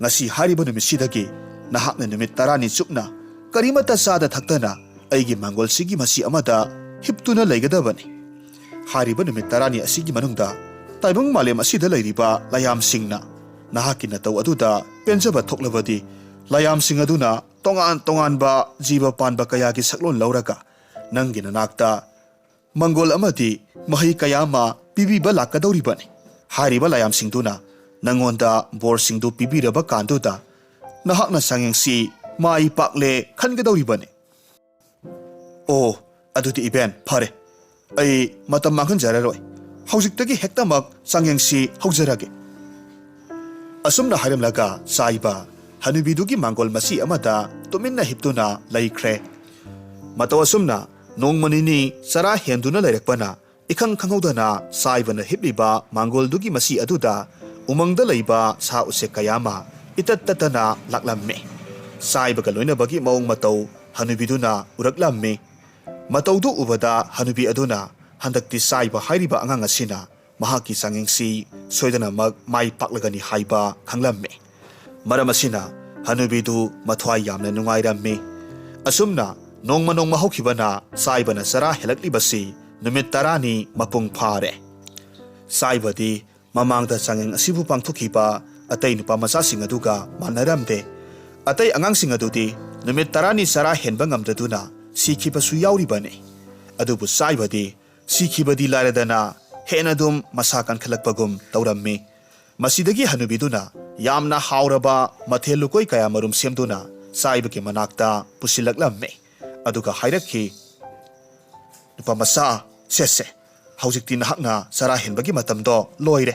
ꯉꯁꯤ ꯍꯥꯏꯔꯤꯕ ꯅꯨꯃꯤꯠꯁꯤꯗꯒꯤ ꯅꯍꯥꯛꯅ ꯅꯨꯃꯤꯠ ꯇꯔꯥꯅꯤ ꯆꯨꯞꯅ ꯀꯔꯤꯃꯠꯇ ꯆꯥꯗ ꯊꯛꯇꯅ ꯑꯩꯒꯤ ꯃꯥꯡꯒꯣꯜꯁꯤꯒꯤ ꯃꯆꯤ ꯑꯃꯗ ꯍꯤꯞꯇꯨꯅ ꯂꯩꯒꯗꯕꯅꯤ꯫ ꯍꯥꯏꯔꯤꯕ ꯅꯨꯃꯤꯠ ꯇꯔꯥꯅꯤ ꯑꯁꯤꯒꯤ ꯃꯅꯨꯡꯗ ꯇꯥꯏꯕꯪ ꯃꯥꯂꯦꯝ ꯑꯁꯤꯗ ꯂꯩꯔꯤꯕ ꯂꯥꯏꯌꯥꯝꯁꯤꯡꯅ ꯅꯍꯥꯛꯀꯤ ꯅꯇꯧ ꯑꯗꯨꯗ ꯄꯦꯟꯖꯕ ꯊꯣꯛꯂꯕꯗꯤ, ꯂꯥꯏꯌꯥꯝꯁꯤꯡ ꯑꯗꯨꯅ ꯇꯣꯉꯥꯟ ꯇꯣꯉꯥꯟꯕ ꯖꯤꯕ ꯄꯥꯟꯕ ꯀꯌꯥꯒꯤ ꯁꯛꯂꯣꯟ ꯂꯧꯔꯒ ꯅꯪꯒꯤ ꯅꯅꯥꯛꯇ ꯃꯪꯒꯣꯜ ꯑꯃꯗꯤ ꯃꯍꯩ ꯀꯌꯥ ꯑꯃ ꯄꯤꯕꯤꯕ ꯂꯥꯛꯀꯗꯧꯔꯤꯕꯅꯤ꯫ ꯍꯥꯏꯔꯤꯕ ꯂꯥꯏꯌꯥꯝꯁꯤꯡꯗꯨꯅ ꯅꯪꯉꯣꯟꯗ ꯕꯣꯔꯁꯤꯡꯗꯨ ꯄꯤꯕꯤꯔꯕ ꯀꯥꯟꯗꯨꯗ ꯅꯍꯥꯛꯅ ꯆꯥꯡꯌꯦꯡꯁꯤ ꯃꯥꯏ ꯄꯥꯛꯂꯦ ꯈꯟꯒꯗꯧꯔꯤꯕꯅꯤ꯫ ꯑꯣ, ꯑꯗꯨꯗꯤ ꯏꯕꯦꯟ, ꯐꯔꯦ꯫ ꯑꯩ ꯃꯇꯝ ꯃꯥꯡꯍꯟꯖꯔꯔꯣꯏ꯫ ꯍꯧꯖꯤꯛꯇꯒꯤ ꯍꯦꯛꯇꯃꯛ ꯆꯥꯡꯌꯦꯡꯁꯤ ꯍꯧꯖꯔꯒꯦ꯫ ꯑꯁꯨꯝꯅ ꯍꯥꯏꯔꯝꯂꯒ ꯆꯥꯏꯕ ꯍꯅꯨꯕꯤꯗꯨꯒꯤ ꯃꯥꯡꯒꯣꯜ ꯃꯆꯤ ꯑꯃꯗ ꯇꯨꯃꯤꯟꯅ ꯍꯤꯞꯇꯨꯅ ꯂꯩꯈ꯭ꯔꯦ꯫ ꯃꯇꯧ ꯑꯁꯨꯝꯅ ꯅꯣꯡꯃ ꯅꯤꯅꯤ ꯆꯔꯥ ꯍꯦꯟꯗꯨꯅ ꯂꯩꯔꯛꯄꯅ ꯏꯈꯪ ꯈꯪꯍꯧꯗꯅ ꯆꯥꯏꯕꯅ ꯍꯤꯞꯂꯤꯕ ꯃꯥꯡꯒꯣꯜꯗꯨꯒꯤ ꯃꯆꯤ ꯑꯗꯨꯗ ꯎꯃꯪꯗ ꯂꯩꯕ ꯁꯥ ꯎꯆꯦꯛ ꯀꯌꯥ ꯑꯃ ꯏꯇꯠ ꯇꯠꯇꯅ ꯂꯥꯛꯂꯝꯃꯤ꯫ ꯆꯥꯏꯕꯒ ꯂꯣꯏꯅꯕꯒꯤ ꯃꯑꯣꯡ ꯃꯇꯧ ꯍꯅꯨꯕꯤꯗꯨꯅ ꯎꯔꯛꯂꯝꯃꯤ꯫ ꯃꯇꯧꯗꯨ ꯎꯕꯗ ꯍꯅꯨꯕꯤ ꯑꯗꯨꯅ ꯍꯟꯗꯛꯇꯤ ꯆꯥꯏꯕ ꯍꯥꯏꯔꯤꯕ ꯑꯉꯥꯡ ꯑꯁꯤꯅ ꯃꯍꯥꯛꯀꯤ ꯆꯥꯡꯌꯦꯡꯁꯤ ꯁꯣꯏꯗꯅꯃꯛ ꯃꯥꯏ ꯄꯥꯛꯂꯒꯅꯤ ꯍꯥꯏꯕ ꯈꯪꯂꯝꯃꯤ꯫ ꯃꯔꯝ ꯑꯁꯤꯅ ꯍꯅꯨꯕꯤꯗꯨ ꯃꯊ꯭ꯋꯥꯏ ꯌꯥꯝꯅ ꯅꯨꯡꯉꯥꯏꯔꯝꯃꯤ꯫ ꯑꯁꯨꯝꯅ ꯅꯣꯡꯃ ꯅꯣꯡꯃ ꯍꯧꯈꯤꯕꯅ ꯆꯥꯏꯕꯅ ꯆꯔꯥ ꯍꯦꯜꯂꯛꯂꯤꯕꯁꯤ ꯅꯨꯃꯤꯠ ꯇꯔꯥꯅꯤ ꯃꯄꯨꯡ ꯐꯥꯔꯦ꯫ ꯆꯥꯏꯕꯗꯤ ꯃꯃꯥꯡꯗ ꯆꯥꯡꯌꯦꯡ ꯑꯁꯤꯕꯨ ꯄꯥꯡꯊꯣꯛꯈꯤꯕ ꯑꯇꯩ ꯅꯨꯄꯥ ꯃꯆꯥꯁꯤꯡ ꯑꯗꯨꯒ ꯃꯥꯟꯅꯔꯝꯗꯦ꯫ ꯑꯇꯩ ꯑꯉꯥꯡꯁꯤꯡ ꯑꯗꯨꯗꯤ ꯅꯨꯃꯤꯠ ꯇꯔꯥꯅꯤ ꯆꯔꯥ ꯍꯦꯟꯕ ꯉꯝꯗꯗꯨꯅ ꯁꯤꯈꯤꯕꯁꯨ ꯌꯥꯎꯔꯤꯕꯅꯤ꯫ ꯑꯗꯨꯕꯨ ꯆꯥꯏꯕꯗꯤ ꯁꯤꯈꯤꯕꯗꯤ ꯂꯥꯏꯔꯗꯅ ꯍꯦꯟꯅ ꯑꯗꯨꯝ ꯃꯁꯥ ꯀꯟꯈꯠꯂꯛꯄꯒꯨꯝ ꯇꯧꯔꯝꯃꯤ꯫ ꯃꯁꯤꯗꯒꯤ ꯍꯅꯨꯕꯤꯗꯨꯅ ꯌꯥꯝꯅ ꯍꯥꯎꯔꯕ ꯃꯊꯦꯜ ꯂꯨꯀꯣꯏ ꯀꯌꯥ ꯃꯔꯨꯝ ꯁꯦꯝꯗꯨꯅ ꯆꯥꯏꯕꯒꯤ ꯃꯅꯥꯛꯇ ꯄꯨꯁꯤꯜꯂꯛꯂꯝꯃꯤ꯫ ꯑꯗꯨꯒ ꯍꯥꯏꯔꯛꯈꯤ, "ꯅꯨꯄꯥ ꯃꯆꯥ, ꯁꯦ ꯁꯦ, ꯍꯧꯖꯤꯛꯇꯤ ꯅꯍꯥꯛꯅ ꯆꯔꯥ ꯍꯦꯟꯕꯒꯤ ꯃꯇꯝꯗꯣ ꯂꯣꯏꯔꯦ꯫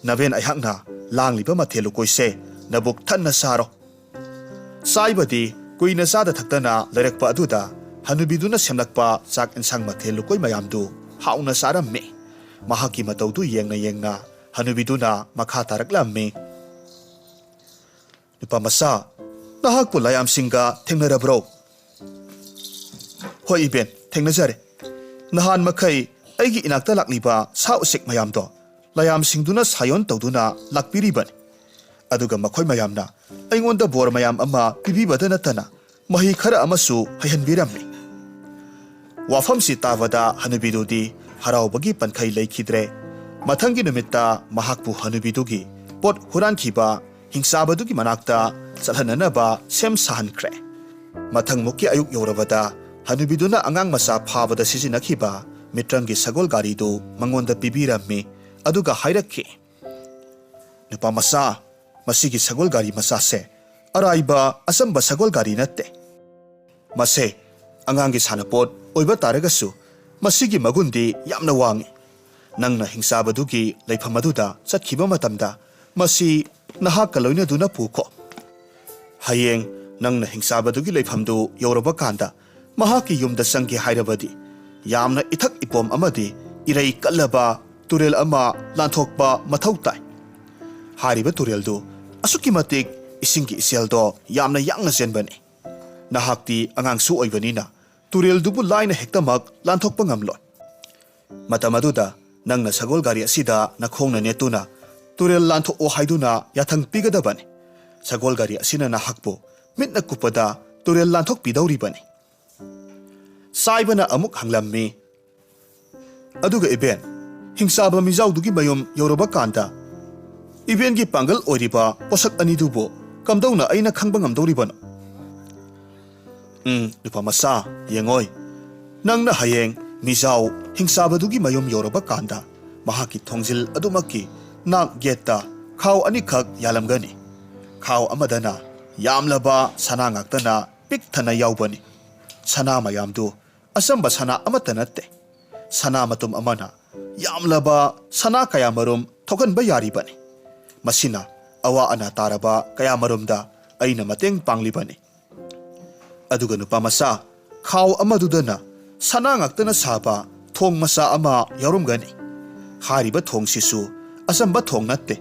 ꯅꯕꯦꯟ ꯑꯩꯍꯥꯛꯅ ꯂꯥꯡꯂꯤꯕ ꯃꯊꯦꯜ ꯂꯨꯀꯣꯏꯁꯦ ꯅꯕꯨꯛ ꯊꯟꯅ ꯆꯥꯔꯣ꯫" ꯆꯥꯏꯕꯗꯤ ꯀꯨꯏꯅ ꯆꯥꯗ ꯊꯛꯇꯅ ꯂꯩꯔꯛꯄ ꯑꯗꯨꯗ ꯍꯅꯨꯕꯤꯗꯨꯅ ꯁꯦꯝꯂꯛꯄ ꯆꯥꯛ ꯏꯟꯁꯥꯡ ꯃꯊꯦꯜ ꯂꯨꯀꯣꯏ ꯃꯌꯥꯝꯗꯨ ꯍꯥꯎꯅ ꯆꯥꯔꯝꯃꯤ꯫ ꯃꯍꯥꯛꯀꯤ ꯃꯇꯧꯗꯨ ꯌꯦꯡꯅ ꯌꯦꯡꯅ ꯍꯅꯨꯕꯤꯗꯨꯅ ꯃꯈꯥ ꯇꯥꯔꯛꯂꯝꯃꯤ, "ꯅꯨꯄꯥ ꯃꯆꯥ, ꯅꯍꯥꯛꯄꯨ ꯂꯥꯏꯌꯥꯝꯁꯤꯡꯒ ꯊꯦꯡꯅꯔꯕ꯭ꯔꯣ?" "ꯍꯣꯏ ꯏꯕꯦꯟ, ꯊꯦꯡꯅꯖꯔꯦ꯫ ꯅꯍꯥꯟ ꯃꯈꯩ ꯑꯩꯒꯤ ꯏꯅꯥꯛꯇ ꯂꯥꯛꯂꯤꯕ ꯁꯥ ꯎꯆꯦꯛ ꯃꯌꯥꯝꯗꯣ ꯂꯥꯏꯌꯥꯝꯁꯤꯡꯗꯨꯅ ꯁꯥꯌꯣꯟ ꯇꯧꯗꯨꯅ ꯂꯥꯛꯄꯤꯔꯤꯕꯅꯤ꯫ ꯑꯗꯨꯒ ꯃꯈꯣꯏ ꯃꯌꯥꯝꯅ ꯑꯩꯉꯣꯟꯗ ꯕꯣꯔ ꯃꯌꯥꯝ ꯑꯃ ꯄꯤꯕꯤꯕꯗ ꯅꯠꯇꯅ ꯃꯍꯩ ꯈꯔ ꯑꯃꯁꯨ ꯍꯩꯍꯟꯕꯤꯔꯝꯃꯤ꯫" ꯋꯥꯐꯝꯁꯤ ꯇꯥꯕꯗ ꯍꯅꯨꯕꯤꯗꯨꯗꯤ ꯍꯔꯥꯎꯕꯒꯤ ꯄꯟꯈꯩ ꯂꯩꯈꯤꯗ꯭ꯔꯦ꯫ ꯃꯊꯪꯒꯤ ꯅꯨꯃꯤꯠꯇ ꯃꯍꯥꯛꯄꯨ ꯍꯅꯨꯕꯤꯗꯨꯒꯤ ꯄꯣꯠ ꯍꯨꯔꯥꯟꯈꯤꯕ ꯍꯤꯡꯆꯥꯕꯗꯨꯒꯤ ꯃꯅꯥꯛꯇ ꯆꯠꯍꯟꯅꯅꯕ ꯁꯦꯝ ꯁꯥꯍꯟꯈ꯭ꯔꯦ꯫ ꯃꯊꯪꯃꯨꯛꯀꯤ ꯑꯌꯨꯛ ꯌꯧꯔꯕꯗ ꯍꯅꯨꯕꯤꯗꯨꯅ ꯑꯉꯥꯡ ꯃꯆꯥ ꯐꯥꯕꯗ ꯁꯤꯖꯤꯟꯅꯈꯤꯕ ꯃꯤꯇ꯭ꯔꯪꯒꯤ ꯁꯒꯣꯜ ꯒꯥꯔꯤꯗꯨ ꯃꯉꯣꯟꯗ ꯄꯤꯕꯤꯔꯝꯃꯤ꯫ ꯑꯗꯨꯒ ꯍꯥꯏꯔꯛꯈꯤ, "ꯅꯨꯄꯥ ꯃꯆꯥ, ꯃꯁꯤꯒꯤ ꯁꯒꯣꯜ ꯒꯥꯔꯤ ꯃꯆꯥꯁꯦ ꯑꯔꯥꯏꯕ ꯑꯆꯝꯕ ꯁꯒꯣꯜ ꯒꯥꯔꯤ ꯅꯠꯇꯦ꯫ ꯃꯁꯦ ꯑꯉꯥꯡꯒꯤ ꯁꯥꯟꯅꯄꯣꯠ ꯑꯣꯏꯕ ꯇꯥꯔꯒꯁꯨ ꯃꯁꯤꯒꯤ ꯃꯒꯨꯟꯗꯤ ꯌꯥꯝꯅ ꯋꯥꯡꯏ꯫ ꯅꯪꯅ ꯍꯤꯡꯆꯥꯕꯗꯨꯒꯤ ꯂꯩꯐꯝ ꯑꯗꯨꯗ ꯆꯠꯈꯤꯕ ꯃꯇꯝꯗ ꯃꯁꯤ ꯅꯍꯥꯛꯀ ꯂꯣꯏꯅꯗꯨꯅ ꯄꯨꯈꯣ꯫ ꯍꯌꯦꯡ ꯅꯪꯅ ꯍꯤꯡꯆꯥꯕꯗꯨꯒꯤ ꯂꯩꯐꯝꯗꯨ ꯌꯧꯔꯕ ꯀꯥꯟꯗ ꯃꯍꯥꯛꯀꯤ ꯌꯨꯝꯗ ꯆꯪꯒꯦ ꯍꯥꯏꯔꯕꯗꯤ ꯌꯥꯝꯅ ꯏꯊꯛ ꯏꯄꯣꯝ ꯑꯃꯗꯤ ꯏꯔꯩ ꯀꯠꯂꯕ ꯇꯨꯔꯦꯜ ꯑꯃ ꯂꯥꯟꯊꯣꯛꯄ ꯃꯊꯧ ꯇꯥꯏ꯫ ꯍꯥꯏꯔꯤꯕ ꯇꯨꯔꯦꯜꯗꯨ ꯑꯁꯨꯛꯀꯤ ꯃꯇꯤꯛ ꯏꯁꯤꯡꯒꯤ ꯏꯆꯦꯜꯗꯣ ꯌꯥꯝꯅ ꯌꯥꯡꯅ ꯆꯦꯟꯕꯅꯤ꯫ ꯅꯍꯥꯛꯇꯤ ꯑꯉꯥꯡꯁꯨ ꯑꯣꯏꯕꯅꯤꯅ ꯇꯨꯔꯦꯜꯗꯨꯕꯨ ꯂꯥꯏꯅ ꯍꯦꯛꯇꯃꯛ ꯂꯥꯟꯊꯣꯛꯄ ꯉꯝꯂꯣꯏ꯫ ꯃꯇꯝ ꯑꯗꯨꯗ ꯅꯪꯅ ꯁꯒꯣꯜ ꯒꯥꯔꯤ ꯑꯁꯤꯗ ꯅꯈꯣꯡꯅ ꯅꯦꯠꯇꯨꯅ ꯇꯨꯔꯦꯜ ꯂꯥꯟꯊꯣꯛꯑꯣ ꯍꯥꯏꯗꯨꯅ ꯌꯥꯊꯪ ꯄꯤꯒꯗꯕꯅꯤ꯫ ꯁꯒꯣꯜ ꯒꯥꯔꯤ ꯑꯁꯤꯅ ꯅꯍꯥꯛꯄꯨ ꯃꯤꯠꯅ ꯀꯨꯞꯄꯗ ꯇꯨꯔꯦꯜ ꯂꯥꯟꯊꯣꯛꯄꯤꯗꯧꯔꯤꯕꯅꯤ꯫" ꯆꯥꯏꯕꯅ ꯑꯃꯨꯛ ꯍꯪꯂꯝꯃꯤ, "ꯑꯗꯨꯒ ꯏꯕꯦꯟ, ꯍꯤꯡꯆꯥꯕ ꯃꯤꯖꯥꯎꯗꯨꯒꯤ ꯃꯌꯨꯝ ꯌꯧꯔꯕ ꯀꯥꯟꯗ ꯏꯕꯦꯟꯒꯤ ꯄꯥꯡꯒꯜ ꯑꯣꯏꯔꯤꯕ ꯄꯣꯠꯁꯛ ꯑꯅꯤꯗꯨꯕꯨ ꯀꯝꯗꯧꯅ ꯑꯩꯅ ꯈꯪꯕ ꯉꯝꯗꯧꯔꯤꯕꯅꯣ?" "ꯎꯝ, ꯅꯨꯄꯥ ꯃꯆꯥ, ꯌꯦꯡꯉꯣꯏ꯫ ꯅꯪꯅ ꯍꯌꯦꯡ ꯃꯤꯖꯥꯎ ꯍꯤꯡꯆꯥꯕꯗꯨꯒꯤ ꯃꯌꯨꯝ ꯌꯧꯔꯕ ꯀꯥꯟꯗ ꯃꯍꯥꯛꯀꯤ ꯊꯣꯡꯖꯤꯜ ꯑꯗꯨꯃꯛꯀꯤ ꯅꯥꯛ ꯒꯦꯠꯇ ꯈꯥꯎ ꯑꯅꯤꯈꯛ ꯌꯥꯜꯂꯝꯒꯅꯤ꯫ ꯈꯥꯎ ꯑꯃꯗꯅ ꯌꯥꯝꯂꯕ ꯁꯅꯥ ꯉꯥꯛꯇꯅ ꯄꯤꯛ ꯊꯟꯅ ꯌꯥꯎꯕꯅꯤ꯫ ꯁꯅꯥ ꯃꯌꯥꯝꯗꯨ ꯑꯆꯝꯕ ꯁꯅꯥ ꯑꯃꯠꯇ ꯅꯠꯇꯦ꯫ ꯁꯅꯥ ꯃꯇꯨꯝ ꯑꯃꯅ ꯌꯥꯝꯂꯕ ꯁꯅꯥ ꯀꯌꯥꯃꯔꯨꯝ ꯊꯣꯛꯍꯟꯕ ꯌꯥꯔꯤꯕꯅꯤ꯫ ꯃꯁꯤꯅ ꯑꯋꯥ ꯑꯅꯥ ꯇꯥꯔꯕ ꯀꯌꯥꯃꯔꯨꯝꯗ ꯑꯩꯅ ꯃꯇꯦꯡ ꯄꯥꯡꯂꯤꯕꯅꯤ꯫" ꯑꯗꯨꯒ ꯅꯨꯄꯥ ꯃꯆꯥ, ꯈꯥꯎ ꯑꯃꯗꯨꯗꯅ ꯁꯅꯥ ꯉꯥꯛꯇꯅ ꯁꯥꯕ ꯊꯣꯡ ꯃꯆꯥ ꯑꯃ ꯌꯥꯎꯔꯝꯒꯅꯤ꯫ ꯍꯥꯏꯔꯤꯕ ꯊꯣꯡꯁꯤꯁꯨ ꯑꯆꯝꯕ ꯊꯣꯡ ꯅꯠꯇꯦ꯫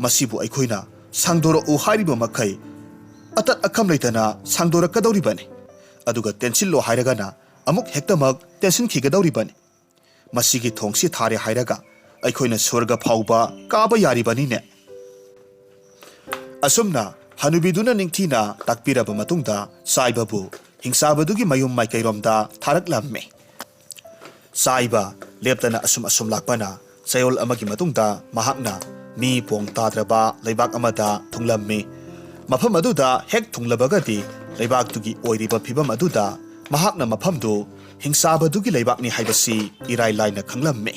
ꯃꯁꯤꯕꯨ ꯑꯩꯈꯣꯏꯅ ꯁꯥꯡꯗꯣꯔꯛꯎ ꯍꯥꯏꯔꯤꯕ ꯃꯈꯩ ꯑꯇꯠ ꯑꯈꯝ ꯂꯩꯇꯅ ꯁꯥꯡꯗꯣꯔꯛꯀꯗꯧꯔꯤꯕꯅꯤ꯫ ꯑꯗꯨꯒ ꯇꯦꯟꯁꯤꯜꯂꯣ ꯍꯥꯏꯔꯒꯅ ꯑꯃꯨꯛ ꯍꯦꯛꯇꯃꯛ ꯇꯦꯟꯁꯤꯟꯈꯤꯒꯗꯧꯔꯤꯕꯅꯤ꯫ ꯃꯁꯤꯒꯤ ꯊꯣꯡꯁꯤ ꯊꯥꯔꯦ ꯍꯥꯏꯔꯒ ꯑꯩꯈꯣꯏꯅ ꯁ꯭ꯋꯔꯒ ꯐꯥꯎꯕ ꯀꯥꯕ ꯌꯥꯔꯤꯕꯅꯤꯅꯦ꯫ ꯑꯁꯨꯝꯅ ꯍꯅꯨꯕꯤꯗꯨꯅ ꯅꯤꯡꯊꯤꯅ ꯇꯥꯛꯄꯤꯔꯕ ꯃꯇꯨꯡꯗ ꯆꯥꯏꯕꯕꯨ ꯍꯤꯡꯆꯥꯕꯗꯨꯒꯤ ꯃꯌꯨꯝ ꯃꯥꯏꯀꯩꯔꯣꯝꯗ ꯊꯥꯔꯛꯂꯝꯃꯤ꯫ ꯆꯥꯏꯕ ꯂꯦꯞꯇꯅ ꯑꯁꯨꯝ ꯑꯁꯨꯝ ꯂꯥꯛꯄꯅ ꯆꯌꯣꯜ ꯑꯃꯒꯤ ꯃꯇꯨꯡꯗ ꯃꯍꯥꯛꯅ ꯃꯤ ꯄꯣꯡ ꯇꯥꯗ꯭ꯔꯕ ꯂꯩꯕꯥꯛ ꯑꯃꯗ ꯊꯨꯡꯂꯝꯃꯤ꯫ ꯃꯐꯝ ꯑꯗꯨꯗ ꯍꯦꯛ ꯊꯨꯡꯂꯕꯒꯗꯤ ꯂꯩꯕꯥꯛꯇꯨꯒꯤ ꯑꯣꯏꯔꯤꯕ ꯐꯤꯕꯝ ꯑꯗꯨꯗ ꯃꯍꯥꯛꯅ ꯃꯐꯝꯗꯨ ꯍꯤꯡꯆꯥꯕꯗꯨꯒꯤ ꯂꯩꯕꯥꯛꯅꯤ ꯍꯥꯏꯕꯁꯤ ꯏꯔꯥꯏ ꯂꯥꯏꯅ ꯈꯪꯂꯝꯃꯤ꯫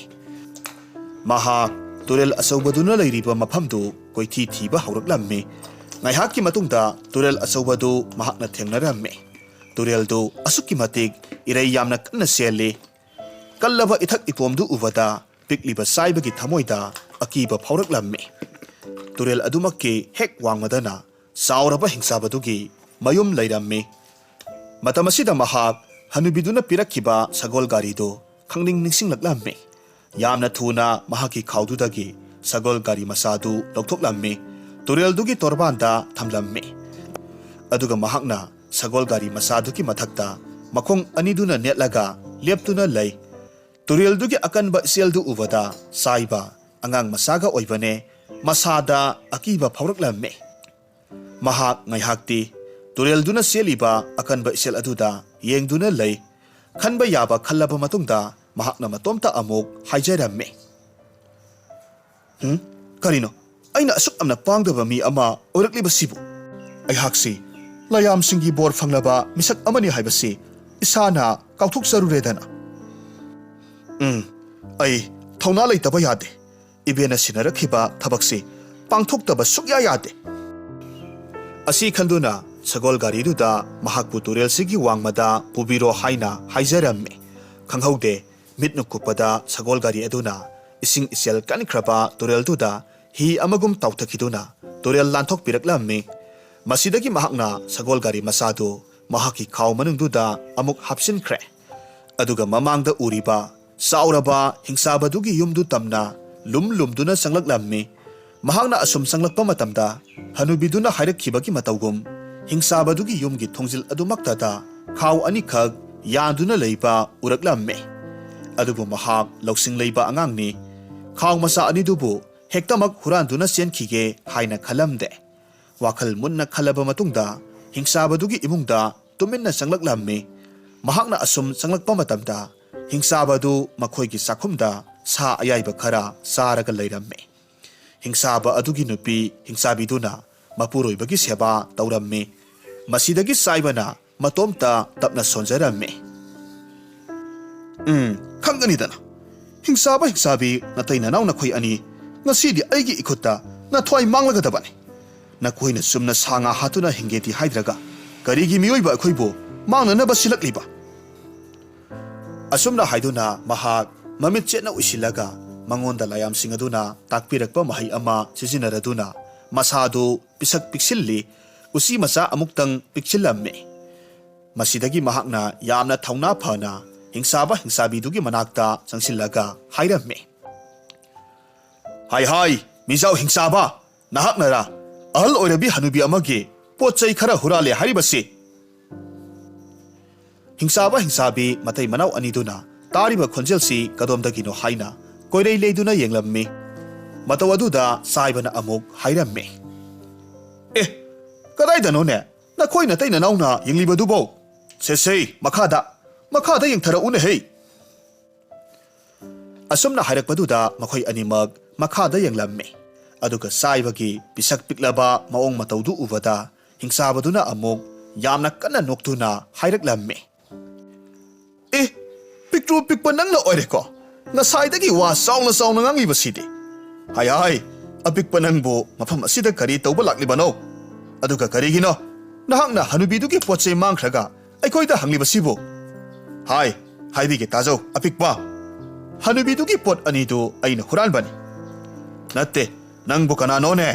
ꯃꯍꯥꯛ ꯇꯨꯔꯦꯜ ꯑꯆꯧꯕꯗꯨꯅ ꯂꯩꯔꯤꯕ ꯃꯐꯝꯗꯨ ꯀꯣꯏꯊꯤ ꯊꯤꯕ ꯍꯧꯔꯛꯂꯝꯃꯤ꯫ ꯉꯥꯏꯍꯥꯛꯀꯤ ꯃꯇꯨꯡꯗ ꯇꯨꯔꯦꯜ ꯑꯆꯧꯕꯗꯨ ꯃꯍꯥꯛꯅ ꯊꯦꯡꯅꯔꯝꯃꯤ꯫ ꯇꯨꯔꯦꯜꯗꯨ ꯑꯁꯨꯛꯀꯤ ꯃꯇꯤꯛ ꯏꯔꯩ ꯌꯥꯝꯅ ꯀꯟꯅ ꯆꯦꯜꯂꯤ꯫ ꯀꯜꯂꯕ ꯏꯊꯛ ꯏꯄꯣꯝꯗꯨ ꯎꯕꯗ ꯄꯤꯛꯂꯤꯕ ꯆꯥꯏꯕꯒꯤ ꯊꯃꯣꯏꯗ ꯑꯀꯤꯕ ꯐꯥꯎꯔꯛꯂꯝꯃꯤ꯫ ꯇꯨꯔꯦꯜ ꯑꯗꯨꯃꯛꯀꯤ ꯍꯦꯛ ꯋꯥꯡꯃꯗꯅ ꯆꯥꯎꯔꯕ ꯍꯤꯡꯆꯥꯕꯗꯨꯒꯤ ꯃꯌꯨꯝ ꯂꯩꯔꯝꯃꯤ꯫ ꯃꯇꯝ ꯑꯁꯤꯗ ꯃꯍꯥꯛ ꯍꯅꯨꯕꯤꯗꯨꯅ ꯄꯤꯔꯛꯈꯤꯕ ꯁꯒꯣꯜ ꯒꯥꯔꯤꯗꯨ ꯈꯪꯅꯤꯡ ꯅꯤꯡꯁꯤꯡꯂꯛꯂꯝꯃꯤ꯫ ꯌꯥꯝꯅ ꯊꯨꯅ ꯃꯍꯥꯛꯀꯤ ꯈꯥꯎꯗꯨꯗꯒꯤ ꯁꯒꯣꯜ ꯒꯥꯔꯤ ꯃꯆꯥꯗꯨ ꯂꯧꯊꯣꯛꯂꯝꯃꯤ꯫ ꯇꯨꯔꯦꯜꯗꯨꯒꯤ ꯇꯣꯔꯕꯥꯟꯗ ꯊꯝꯂꯝꯃꯤ꯫ ꯑꯗꯨꯒ ꯃꯍꯥꯛꯅ ꯁꯒꯣꯜ ꯒꯥꯔꯤ ꯃꯆꯥꯗꯨꯒꯤ ꯃꯊꯛꯇ ꯃꯈꯣꯡ ꯑꯅꯤꯗꯨꯅ ꯅꯦꯠꯂꯒ ꯂꯦꯞꯇꯨꯅ ꯂꯩ꯫ ꯇꯨꯔꯦꯜꯗꯨꯒꯤ ꯑꯀꯟꯕ ꯏꯆꯦꯜꯗꯨ ꯎꯕꯗ ꯆꯥꯏꯕ ꯑꯉꯥꯡ ꯃꯆꯥꯒ ꯑꯣꯏꯕꯅꯦ꯫ ꯃꯁꯥꯗ ꯑꯀꯤꯕ ꯐꯥꯎꯔꯛꯂꯝꯃꯤ꯫ ꯃꯍꯥꯛ ꯉꯥꯏꯍꯥꯛꯇꯤ ꯇꯨꯔꯦꯜꯗꯨꯅ ꯆꯦꯜꯂꯤꯕ ꯑꯀꯟꯕ ꯏꯆꯦꯜ ꯑꯗꯨꯗ ꯌꯦꯡꯗꯨꯅ ꯂꯩ꯫ ꯈꯟꯕ ꯌꯥꯕ ꯈꯜꯂꯕ ꯃꯇꯨꯡꯗ ꯃꯍꯥꯛꯅ ꯃꯇꯣꯝꯇ ꯑꯃꯨꯛ ꯍꯥꯏꯖꯔꯝꯃꯤ, "ꯍꯨꯝ? ꯀꯔꯤꯅꯣ? ꯑꯩꯅ ꯑꯁꯨꯛ ꯌꯥꯝꯅ ꯄꯥꯡꯗꯕ ꯃꯤ ꯑꯃ ꯑꯣꯏꯔꯛꯂꯤꯕꯁꯤꯕꯨ? ꯑꯩꯍꯥꯛꯁꯤ ꯂꯥꯏꯌꯥꯝꯁꯤꯡꯒꯤ ꯕꯣꯔ ꯐꯪꯂꯕ ꯃꯤꯁꯛ ꯑꯃꯅꯤ ꯍꯥꯏꯕꯁꯤ ꯏꯁꯥꯅ ꯀꯥꯎꯊꯣꯛꯆꯔꯨꯔꯦꯗꯅ꯫ ꯎꯝ, ꯑꯩ ꯊꯧꯅꯥ ꯂꯩꯇꯕ ꯌꯥꯗꯦ꯫ ꯏꯕꯦꯟꯅ ꯁꯤꯟꯅꯔꯛꯈꯤꯕ ꯊꯕꯛꯁꯤ ꯄꯥꯡꯊꯣꯛꯇꯕ ꯁꯨꯛꯌꯥ ꯌꯥꯗꯦ"꯫ ꯑꯁꯤ ꯈꯟꯗꯨꯅ ꯁꯒꯣꯜ ꯒꯥꯔꯤꯗꯨꯗ ꯃꯍꯥꯛꯄꯨ ꯇꯨꯔꯦꯜꯁꯤꯒꯤ ꯋꯥꯡꯃꯗ ꯄꯨꯕꯤꯔꯣ ꯍꯥꯏꯅ ꯍꯥꯏꯖꯔꯝꯃꯤ꯫ ꯈꯪꯍꯧꯗꯦ, ꯃꯤꯠꯅ ꯀꯨꯞꯄꯗ ꯁꯒꯣꯜ ꯒꯥꯔꯤ ꯑꯗꯨꯅ ꯏꯁꯤꯡ ꯏꯆꯦꯜ ꯀꯟꯈ꯭ꯔꯕ ꯇꯨꯔꯦꯜꯗꯨꯗ ꯍꯤ ꯑꯃꯒꯨꯝ ꯇꯥꯎꯊꯈꯤꯗꯨꯅ ꯇꯨꯔꯦꯜ ꯂꯥꯟꯊꯣꯛꯄꯤꯔꯛꯂꯝꯃꯤ꯫ ꯃꯁꯤꯗꯒꯤ ꯃꯍꯥꯛꯅ ꯁꯒꯣꯜ ꯒꯥꯔꯤ ꯃꯆꯥꯗꯨ ꯃꯍꯥꯛꯀꯤ ꯈꯥꯎ ꯃꯅꯨꯡꯗꯨꯗ ꯑꯃꯨꯛ ꯍꯥꯞꯆꯤꯟꯈ꯭ꯔꯦ꯫ ꯑꯗꯨꯒ ꯃꯃꯥꯡꯗ ꯎꯔꯤꯕ ꯆꯥꯎꯔꯕ ꯍꯤꯡꯆꯥꯕꯗꯨꯒꯤ ꯌꯨꯝꯗꯨ ꯇꯝꯅ ꯂꯨꯝ ꯂꯨꯝꯗꯨꯅ ꯆꯪꯂꯛꯂꯝꯃꯤ꯫ ꯃꯍꯥꯛꯅ ꯑꯁꯨꯝ ꯆꯪꯂꯛꯄ ꯃꯇꯝꯗ, ꯍꯅꯨꯕꯤꯗꯨꯅ ꯍꯥꯏꯔꯛꯈꯤꯕꯒꯤ ꯃꯇꯧꯒꯨꯝ, ꯍꯤꯡꯆꯥꯕꯗꯨꯒꯤ ꯌꯨꯝꯒꯤ ꯊꯣꯡꯖꯤꯜ ꯑꯗꯨꯃꯛꯇꯗ ꯈꯥꯎ ꯑꯅꯤꯈꯛ ꯌꯥꯟꯗꯨꯅ ꯂꯩꯕ ꯎꯔꯛꯂꯝꯃꯤ꯫ ꯑꯗꯨꯕꯨ ꯃꯍꯥꯛ ꯂꯧꯁꯤꯡ ꯂꯩꯕ ꯑꯉꯥꯡꯅꯤ꯫ ꯈꯥꯎ ꯃꯆꯥ ꯑꯅꯤꯗꯨꯕꯨ ꯍꯦꯛꯇꯃꯛ ꯍꯨꯔꯥꯟꯗꯨꯅ ꯆꯦꯟꯈꯤꯒꯦ ꯍꯥꯏꯅ ꯈꯜꯂꯝꯗꯦ꯫ ꯋꯥꯈꯜ ꯃꯨꯟꯅ ꯈꯜꯂꯕ ꯃꯇꯨꯡꯗ, ꯍꯤꯡꯆꯥꯕꯗꯨꯒꯤ ꯏꯃꯨꯡꯗ ꯇꯨꯃꯤꯟꯅ ꯆꯪꯂꯛꯂꯝꯃꯤ꯫ ꯃꯍꯥꯛꯅ ꯑꯁꯨꯝ ꯆꯪꯂꯛꯄ ꯃꯇꯝꯗ, ꯍꯤꯡꯆꯥꯕꯗꯨ ꯃꯈꯣꯏꯒꯤ ꯆꯥꯛꯈꯨꯝꯗ ꯁꯥ ꯑꯌꯥꯏꯕ ꯈꯔ ꯆꯥꯔꯒ ꯂꯩꯔꯝꯃꯤ꯫ ꯍꯤꯡꯆꯥꯕ ꯑꯗꯨꯒꯤ ꯅꯨꯄꯤ ꯍꯤꯡꯆꯥꯕꯤꯗꯨꯅ ꯃꯄꯨꯔꯣꯏꯕꯒꯤ ꯁꯦꯕꯥ ꯇꯧꯔꯝꯃꯤ꯫ ꯃꯁꯤꯗꯒꯤ ꯆꯥꯏꯕꯅ ꯃꯇꯣꯝꯇ ꯇꯞꯅ ꯁꯣꯟꯖꯔꯝꯃꯤ꯫ ꯎꯝ, ꯈꯪꯒꯅꯤꯗꯅ꯫ ꯍꯤꯡꯆꯥꯕ ꯍꯤꯡꯆꯥꯕꯤ, ꯅꯇꯩ ꯅꯅꯥꯎ ꯅꯈꯣꯏ ꯑꯅꯤ, ꯉꯁꯤꯗꯤ ꯑꯩꯒꯤ ꯏꯈꯨꯠꯇ ꯅꯊ꯭ꯋꯥꯏ ꯃꯥꯡꯂꯒꯗꯕꯅꯤ꯫ ꯅꯈꯣꯏꯅ ꯆꯨꯝꯅ ꯁꯥ ꯉꯥ ꯍꯥꯠꯇꯨꯅ ꯍꯤꯡꯒꯦꯗꯤ ꯍꯥꯏꯗ꯭ꯔꯒ, ꯀꯔꯤꯒꯤ ꯃꯤꯑꯣꯏꯕ ꯑꯩꯈꯣꯏꯕꯨ ꯃꯥꯡꯅꯅꯕ ꯁꯤꯜꯂꯛꯂꯤꯕ? ꯑꯁꯨꯝꯅ ꯍꯥꯏꯗꯨꯅ ꯃꯍꯥꯛ ꯃꯃꯤꯠ ꯆꯦꯠꯅ ꯎꯏꯁꯤꯜꯂꯒ ꯃꯉꯣꯟꯗ ꯂꯥꯏꯌꯥꯝꯁꯤꯡ ꯑꯗꯨꯅ ꯇꯥꯛꯄꯤꯔꯛꯄ ꯃꯍꯩ ꯑꯃ ꯁꯤꯖꯤꯟꯅꯔꯗꯨꯅ ꯃꯁꯥꯗꯨ ꯄꯤꯁꯛ ꯄꯤꯛꯁꯤꯜꯂꯤ, ꯎꯆꯤ ꯃꯆꯥ ꯑꯃꯨꯛꯇꯪ ꯄꯤꯛꯁꯤꯜꯂꯝꯃꯤ꯫ ꯃꯁꯤꯗꯒꯤ ꯃꯍꯥꯛꯅ ꯌꯥꯝꯅ ꯊꯧꯅꯥ ꯐꯅ ꯍꯤꯡꯆꯥꯕ ꯍꯤꯡꯆꯥꯕꯤꯗꯨꯒꯤ ꯃꯅꯥꯛꯇ ꯆꯪꯁꯤꯜꯂꯒ ꯍꯥꯏꯔꯝꯃꯤ, "ꯍꯥꯏ ꯍꯥꯏ, ꯃꯤꯖꯥꯎ ꯍꯤꯡꯆꯥꯕ, ꯅꯍꯥꯛꯅꯔꯥ ꯑꯍꯜ ꯑꯣꯏꯔꯕꯤ ꯍꯅꯨꯕꯤ ꯑꯃꯒꯤ ꯄꯣꯠ ꯆꯩ ꯈꯔ ꯍꯨꯔꯥꯜꯂꯦ ꯍꯥꯏꯔꯤꯕꯁꯤ?" ꯍꯤꯡꯆꯥꯕ ꯍꯤꯡꯆꯥꯕꯤ ꯃꯇꯩ ꯃꯅꯥꯎ ꯑꯅꯤꯗꯨꯅ ꯇꯥꯔꯤꯕ ꯈꯣꯟꯖꯦꯜꯁꯤ ꯀꯗꯣꯝꯗꯒꯤꯅꯣ ꯍꯥꯏꯅ ꯀꯣꯏꯔꯩ ꯂꯩꯗꯨꯅ ꯌꯦꯡꯂꯝꯃꯤ꯫ ꯃꯇꯧ ꯑꯗꯨꯗ ꯆꯥꯏꯕꯅ ꯑꯃꯨꯛ ꯍꯥꯏꯔꯝꯃꯤ, "ꯑꯦ, ꯀꯗꯥꯏꯗꯅꯣꯅꯦ ꯅꯈꯣꯏ ꯅꯇꯩ ꯅꯅꯥꯎꯅ ꯌꯦꯡꯂꯤꯕꯗꯨꯕꯣ? ꯁꯦ ꯁꯦ, ꯃꯈꯥꯗ, ꯃꯈꯥꯗ ꯌꯦꯡꯊꯔꯛꯎꯅꯦꯍꯦ!" ꯑꯁꯨꯝꯅ ꯍꯥꯏꯔꯛꯄꯗꯨꯗ ꯃꯈꯣꯏ ꯑꯅꯤꯃꯛ ꯃꯈꯥꯗ ꯌꯦꯡꯂꯝꯃꯤ꯫ ꯑꯗꯨꯒ ꯆꯥꯏꯕꯒꯤ ꯄꯤꯁꯛ ꯄꯤꯛꯂꯕ ꯃꯑꯣꯡ ꯃꯇꯧꯗꯨ ꯎꯕꯗ ꯍꯤꯡꯆꯥꯕꯗꯨꯅ ꯑꯃꯨꯛ ꯌꯥꯝꯅ ꯀꯟꯅ ꯅꯣꯛꯇꯨꯅ ꯍꯥꯏꯔꯛꯂꯝꯃꯤ, "ꯑꯦ, ꯄꯤꯛꯇ꯭ꯔꯨ ꯄꯤꯛꯄ ꯅꯪꯅ ꯑꯣꯏꯔꯦꯀꯣ? ꯉꯁꯥꯏꯗꯒꯤ ꯋꯥ ꯆꯥꯎꯅ ꯆꯥꯎꯅ ꯉꯥꯡꯂꯤꯕꯁꯤꯗꯤ? ꯍꯥꯏ ꯍꯥꯏ, ꯑꯄꯤꯛꯄ ꯅꯪꯕꯨ ꯃꯐꯝ ꯑꯁꯤꯗ ꯀꯔꯤ ꯇꯧꯕ ꯂꯥꯛꯂꯤꯕꯅꯣ? ꯑꯗꯨꯒ ꯀꯔꯤꯒꯤꯅꯣ ꯅꯍꯥꯛꯅ ꯍꯅꯨꯕꯤꯗꯨꯒꯤ ꯄꯣꯠ ꯆꯩ ꯃꯥꯡꯈ꯭ꯔꯒ ꯑꯩꯈꯣꯏꯗ ꯍꯪꯂꯤꯕꯁꯤꯕꯨ? ꯍꯥꯏ, ꯍꯥꯏꯕꯤꯒꯦ ꯇꯥꯖꯧ, ꯑꯄꯤꯛꯄ꯫ ꯍꯅꯨꯕꯤꯗꯨꯒꯤ ꯄꯣꯠ ꯑꯅꯤꯗꯨ ꯑꯩꯅ ꯍꯨꯔꯥꯟꯕꯅꯤ꯫ ꯅꯠꯇꯦ, ꯅꯪꯕꯨ ꯀꯅꯥꯅꯣꯅꯦ?"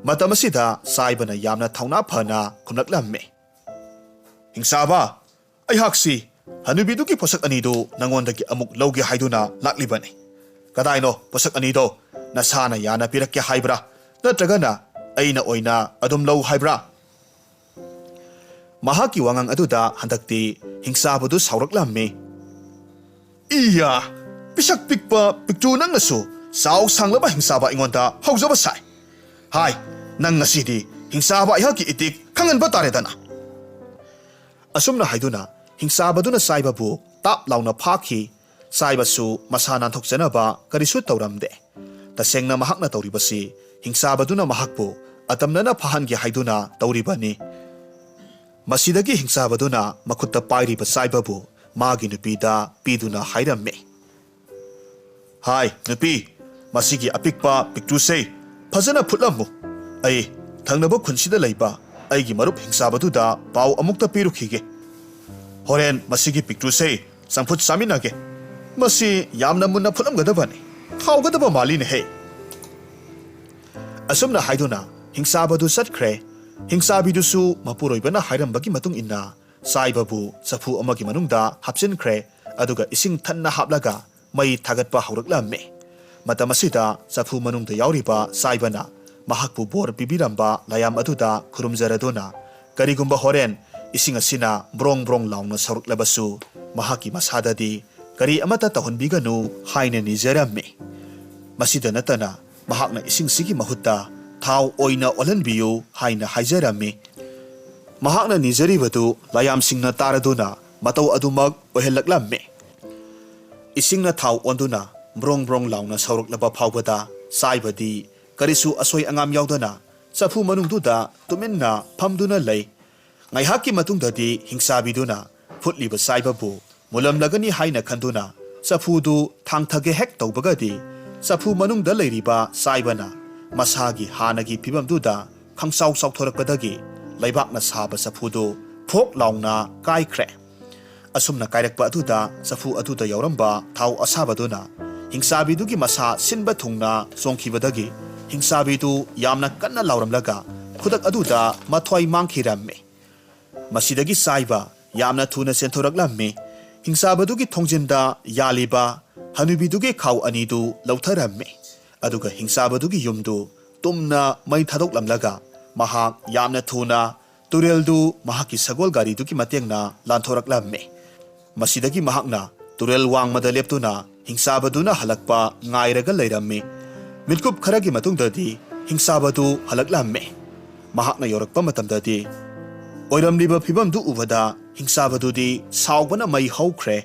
ꯃꯇꯝ ꯑꯁꯤꯗ ꯆꯥꯏꯕꯅ ꯌꯥꯝꯅ ꯊꯧꯅꯥ ꯐꯅ ꯈꯨꯝꯂꯛꯂꯝꯃꯤ, "ꯍꯤꯡꯆꯥꯕ, ꯑꯩꯍꯥꯛꯁꯤ ꯍꯅꯨꯕꯤꯗꯨꯒꯤ ꯄꯣꯠꯁꯛ ꯑꯅꯤꯗꯨ ꯅꯉꯣꯟꯗꯒꯤ ꯑꯃꯨꯛ ꯂꯧꯒꯦ ꯍꯥꯏꯗꯨꯅ ꯂꯥꯛꯂꯤꯕꯅꯤ꯫ ꯀꯗꯥꯏꯅꯣ ꯄꯣꯠꯁꯛ ꯑꯅꯤꯗꯣ? ꯅꯁꯥꯅ ꯌꯥꯅ ꯄꯤꯔꯛꯀꯦ ꯍꯥꯏꯕ꯭ꯔꯥ? ꯅꯠꯇ꯭ꯔꯒꯅ ꯑꯩꯅ ꯑꯣꯏꯅ ꯑꯗꯨꯝ ꯂꯧ ꯍꯥꯏꯕ꯭ꯔꯥ?" ꯃꯍꯥꯛꯀꯤ ꯋꯥꯉꯥꯡ ꯑꯗꯨꯗ ꯍꯟꯗꯛꯇꯤ ꯍꯤꯡꯆꯥꯕꯗꯨ ꯁꯥꯎꯔꯛꯂꯝꯃꯤ꯫ "ꯏꯌꯥ! ꯄꯤꯁꯛ ꯄꯤꯛꯄ ꯄꯤꯛꯇ꯭ꯔꯨ ꯅꯪꯅꯁꯨ ꯆꯥꯎ ꯁꯥꯡꯂꯕ ꯍꯤꯡꯆꯥꯕ ꯑꯩꯉꯣꯟꯗ ꯍꯧꯖꯕ ꯁꯥꯏ꯫ ꯍꯥꯏ, ꯅꯪ ꯉꯁꯤꯗꯤ ꯍꯤꯡꯆꯥꯕ ꯑꯩꯍꯥꯛꯀꯤ ꯏꯇꯤꯛ ꯈꯪꯍꯟꯕ ꯇꯥꯔꯦꯗꯅ!" ꯑꯁꯨꯝꯅ ꯍꯥꯏꯗꯨꯅ ꯍꯤꯡꯆꯥꯕꯗꯨꯅ ꯆꯥꯏꯕꯕꯨ ꯇꯥꯞ ꯂꯥꯎꯅ ꯐꯥꯈꯤ꯫ ꯆꯥꯏꯕꯁꯨ ꯃꯁꯥ ꯅꯥꯟꯊꯣꯛꯆꯅꯕ ꯀꯔꯤꯁꯨ ꯇꯧꯔꯝꯗꯦ꯫ ꯇꯁꯦꯡꯅ ꯃꯍꯥꯛꯅ ꯇꯧꯔꯤꯕꯁꯤ ꯍꯤꯡꯆꯥꯕꯗꯨꯅ ꯃꯍꯥꯛꯄꯨ ꯑꯇꯝꯅꯅ ꯐꯥꯍꯟꯒꯦ ꯍꯥꯏꯗꯨꯅ ꯇꯧꯔꯤꯕꯅꯤ꯫ ꯃꯁꯤꯗꯒꯤ ꯍꯤꯡꯆꯥꯕꯗꯨꯅ ꯃꯈꯨꯠꯇ ꯄꯥꯏꯔꯤꯕ ꯆꯥꯏꯕꯕꯨ ꯃꯥꯒꯤ ꯅꯨꯄꯤꯗ ꯄꯤꯗꯨꯅ ꯍꯥꯏꯔꯝꯃꯤ, "ꯍꯥꯏ, ꯅꯨꯄꯤ, ꯃꯁꯤꯒꯤ ꯑꯄꯤꯛꯄ ꯄꯤꯛꯇ꯭ꯔꯨꯁꯦ ꯐꯖꯅ ꯐꯨꯠꯂꯝꯃꯨ꯫ ꯑꯩ ꯊꯪꯅꯕ ꯈꯨꯟꯁꯤꯗ ꯂꯩꯕ ꯑꯩꯒꯤ ꯃꯔꯨꯞ ꯍꯤꯡꯆꯥꯕꯗꯨꯗ ꯄꯥꯎ ꯑꯃꯨꯛꯇ ꯄꯤꯔꯨꯈꯤꯒꯦ꯫ ꯍꯣꯔꯦꯟ ꯃꯁꯤꯒꯤ ꯄꯤꯛꯇ꯭ꯔꯨꯁꯦ ꯆꯝꯐꯨꯠ ꯆꯥꯃꯤꯟꯅꯒꯦ꯫ ꯃꯁꯤ ꯌꯥꯝꯅ ꯃꯨꯟꯅ ꯐꯨꯠꯂꯝꯒꯗꯕꯅꯤ꯫ ꯍꯥꯎꯒꯗꯕ ꯃꯥꯜꯂꯤꯅꯦꯍꯦ"꯫ ꯑꯁꯨꯝꯅ ꯍꯥꯏꯗꯨꯅ ꯍꯤꯡꯆꯥꯕꯗꯨ ꯆꯠꯈ꯭ꯔꯦ꯫ ꯍꯤꯡꯆꯥꯕꯤꯗꯨꯁꯨ ꯃꯄꯨꯔꯣꯏꯕꯅ ꯍꯥꯏꯔꯝꯕꯒꯤ ꯃꯇꯨꯡ ꯏꯟꯅ ꯆꯥꯏꯕꯕꯨ ꯆꯐꯨ ꯑꯃꯒꯤ ꯃꯅꯨꯡꯗ ꯍꯥꯞꯆꯤꯟꯈ꯭ꯔꯦ꯫ ꯑꯗꯨꯒ ꯏꯁꯤꯡ ꯊꯟꯅ ꯍꯥꯞꯂꯒ ꯃꯩ ꯊꯥꯒꯠꯄ ꯍꯧꯔꯛꯂꯝꯃꯤ꯫ ꯃꯇꯝ ꯑꯁꯤꯗ ꯆꯐꯨ ꯃꯅꯨꯡꯗ ꯌꯥꯎꯔꯤꯕ ꯆꯥꯏꯕꯅ ꯃꯍꯥꯛꯄꯨ ꯕꯣꯔ ꯄꯤꯕꯤꯔꯝꯕ ꯂꯥꯏꯌꯥꯝ ꯑꯗꯨꯗ ꯈꯨꯔꯨꯝꯖꯔꯗꯨꯅ, ꯀꯔꯤꯒꯨꯝꯕ ꯍꯣꯔꯦꯟ ꯏꯁꯤꯡ ꯑꯁꯤꯅ ꯕ꯭ꯔꯣꯡ ꯕ꯭ꯔꯣꯡ ꯂꯥꯎꯅ ꯁꯧꯔꯛꯂꯕꯁꯨ, ꯃꯍꯥꯛꯀꯤ ꯃꯁꯥꯗꯗꯤ ꯀꯔꯤ ꯑꯃꯠꯇ ꯇꯧꯍꯟꯕꯤꯒꯅꯨ ꯍꯥꯏꯅ ꯅꯤꯖꯔꯝꯃꯤ꯫ ꯃꯁꯤꯗ ꯅꯠꯇꯅ ꯃꯍꯥꯛꯅ ꯏꯁꯤꯡꯁꯤꯒꯤ ꯃꯍꯨꯠꯇ ꯊꯥꯎ ꯑꯣꯏꯅ ꯑꯣꯜꯍꯟꯕꯤꯌꯨ ꯍꯥꯏꯅ ꯍꯥꯏꯖꯔꯝꯃꯤ꯫ ꯃꯍꯥꯛꯅ ꯅꯤꯖꯔꯤꯕꯗꯨ ꯂꯥꯏꯌꯥꯝꯁꯤꯡꯅ ꯇꯥꯔꯗꯨꯅ ꯃꯇꯧ ꯑꯗꯨꯃꯛ ꯑꯣꯏꯍꯜꯂꯛꯂꯝꯃꯤ꯫ ꯏꯁꯤꯡꯅ ꯊꯥꯎ ꯑꯣꯟꯗꯨꯅ ꯕ꯭ꯔꯣꯡ ꯕ꯭ꯔꯣꯡ ꯂꯥꯎꯅ ꯁꯧꯔꯛꯂꯕ ꯐꯥꯎꯕꯗ ꯆꯥꯏꯕꯗꯤ ꯀꯔꯤꯁꯨ ꯑꯁꯣꯏ ꯑꯉꯥꯝ ꯌꯥꯎꯗꯅ ꯆꯐꯨ ꯃꯅꯨꯡꯗꯨꯗ ꯇꯨꯃꯤꯟꯅ ꯐꯝꯗꯨꯅ ꯂꯩ꯫ ꯉꯥꯏꯍꯥꯛꯀꯤ ꯃꯇꯨꯡꯗꯗꯤ ꯍꯤꯡꯆꯥꯕꯤꯗꯨꯅ ꯐꯨꯠꯂꯤꯕ ꯆꯥꯏꯕꯕꯨ ꯃꯨꯜꯂꯝꯂꯒꯅꯤ ꯍꯥꯏꯅ ꯈꯟꯗꯨꯅ ꯆꯐꯨꯗꯨ ꯊꯥꯡꯊꯒꯦ ꯍꯦꯛ ꯇꯧꯕꯒꯗꯤ, ꯆꯐꯨ ꯃꯅꯨꯡꯗ ꯂꯩꯔꯤꯕ ꯆꯥꯏꯕꯅ ꯃꯁꯥꯒꯤ ꯍꯥꯟꯅꯒꯤ ꯐꯤꯕꯝꯗꯨꯗ ꯈꯪꯆꯥꯎ ꯆꯥꯎꯊꯣꯔꯛꯄꯗꯒꯤ ꯂꯩꯕꯥꯛꯅ ꯁꯥꯕ ꯆꯐꯨꯗꯨ ꯐꯣꯛ ꯂꯥꯎꯅ ꯀꯥꯏꯈ꯭ꯔꯦ꯫ ꯑꯁꯨꯝꯅ ꯀꯥꯏꯔꯛꯄ ꯑꯗꯨꯗ ꯆꯐꯨ ꯑꯗꯨꯗ ꯌꯥꯎꯔꯝꯕ ꯊꯥꯎ ꯑꯁꯥꯕꯗꯨꯅ ꯍꯤꯡꯆꯥꯕꯤꯗꯨꯒꯤ ꯃꯁꯥ ꯁꯤꯟꯕ ꯊꯨꯡꯅ ꯆꯣꯡꯈꯤꯕꯗꯒꯤ ꯍꯤꯡꯆꯥꯕꯤꯗꯨ ꯌꯥꯝꯅ ꯀꯟꯅ ꯂꯥꯎꯔꯝꯂꯒ ꯈꯨꯗꯛ ꯑꯗꯨꯗ ꯃꯊ꯭ꯋꯥꯏ ꯃꯥꯡꯈꯤꯔꯝꯃꯤ꯫ ꯃꯁꯤꯗꯒꯤ ꯆꯥꯏꯕ ꯌꯥꯝꯅ ꯊꯨꯅ ꯆꯦꯟꯊꯣꯔꯛꯂꯝꯃꯤ꯫ ꯍꯤꯡꯆꯥꯕꯗꯨꯒꯤ ꯊꯣꯡꯖꯤꯟꯗ ꯌꯥꯜꯂꯤꯕ ꯍꯅꯨꯕꯤꯗꯨꯒꯤ ꯈꯥꯎ ꯑꯅꯤꯗꯨ ꯂꯧꯊꯔꯝꯃꯤ꯫ ꯑꯗꯨꯒ ꯍꯤꯡꯆꯥꯕꯗꯨꯒꯤ ꯌꯨꯝꯗꯨ ꯇꯨꯝꯅ ꯃꯩ ꯊꯥꯗꯣꯛꯂꯝꯂꯒ ꯃꯍꯥꯛ ꯌꯥꯝꯅ ꯊꯨꯅ ꯇꯨꯔꯦꯜꯗꯨ ꯃꯍꯥꯛꯀꯤ ꯁꯒꯣꯜ ꯒꯥꯔꯤꯗꯨꯒꯤ ꯃꯇꯦꯡꯅ ꯂꯥꯟꯊꯣꯔꯛꯂꯝꯃꯤ꯫ ꯃꯁꯤꯗꯒꯤ ꯃꯍꯥꯛꯅ ꯇꯨꯔꯦꯜ ꯋꯥꯡꯃꯗ ꯂꯦꯞꯇꯨꯅ ꯍꯤꯡꯆꯥꯕꯗꯨꯅ ꯍꯜꯂꯛꯄ ꯉꯥꯏꯔꯒ ꯂꯩꯔꯝꯃꯤ꯫ ꯃꯤꯠꯀꯨꯞ ꯈꯔꯒꯤ ꯃꯇꯨꯡꯗꯗꯤ ꯍꯤꯡꯆꯥꯕꯗꯨ ꯍꯜꯂꯛꯂꯝꯃꯤ꯫ ꯃꯍꯥꯛꯅ ꯌꯧꯔꯛꯄ ꯃꯇꯝꯗꯗꯤ ꯑꯣꯏꯔꯝꯂꯤꯕ ꯐꯤꯕꯝꯗꯨ ꯎꯕꯗ ꯍꯤꯡꯆꯥꯕꯗꯨꯗꯤ ꯁꯥꯎꯕꯅ ꯃꯩ ꯍꯧꯈ꯭ꯔꯦ꯫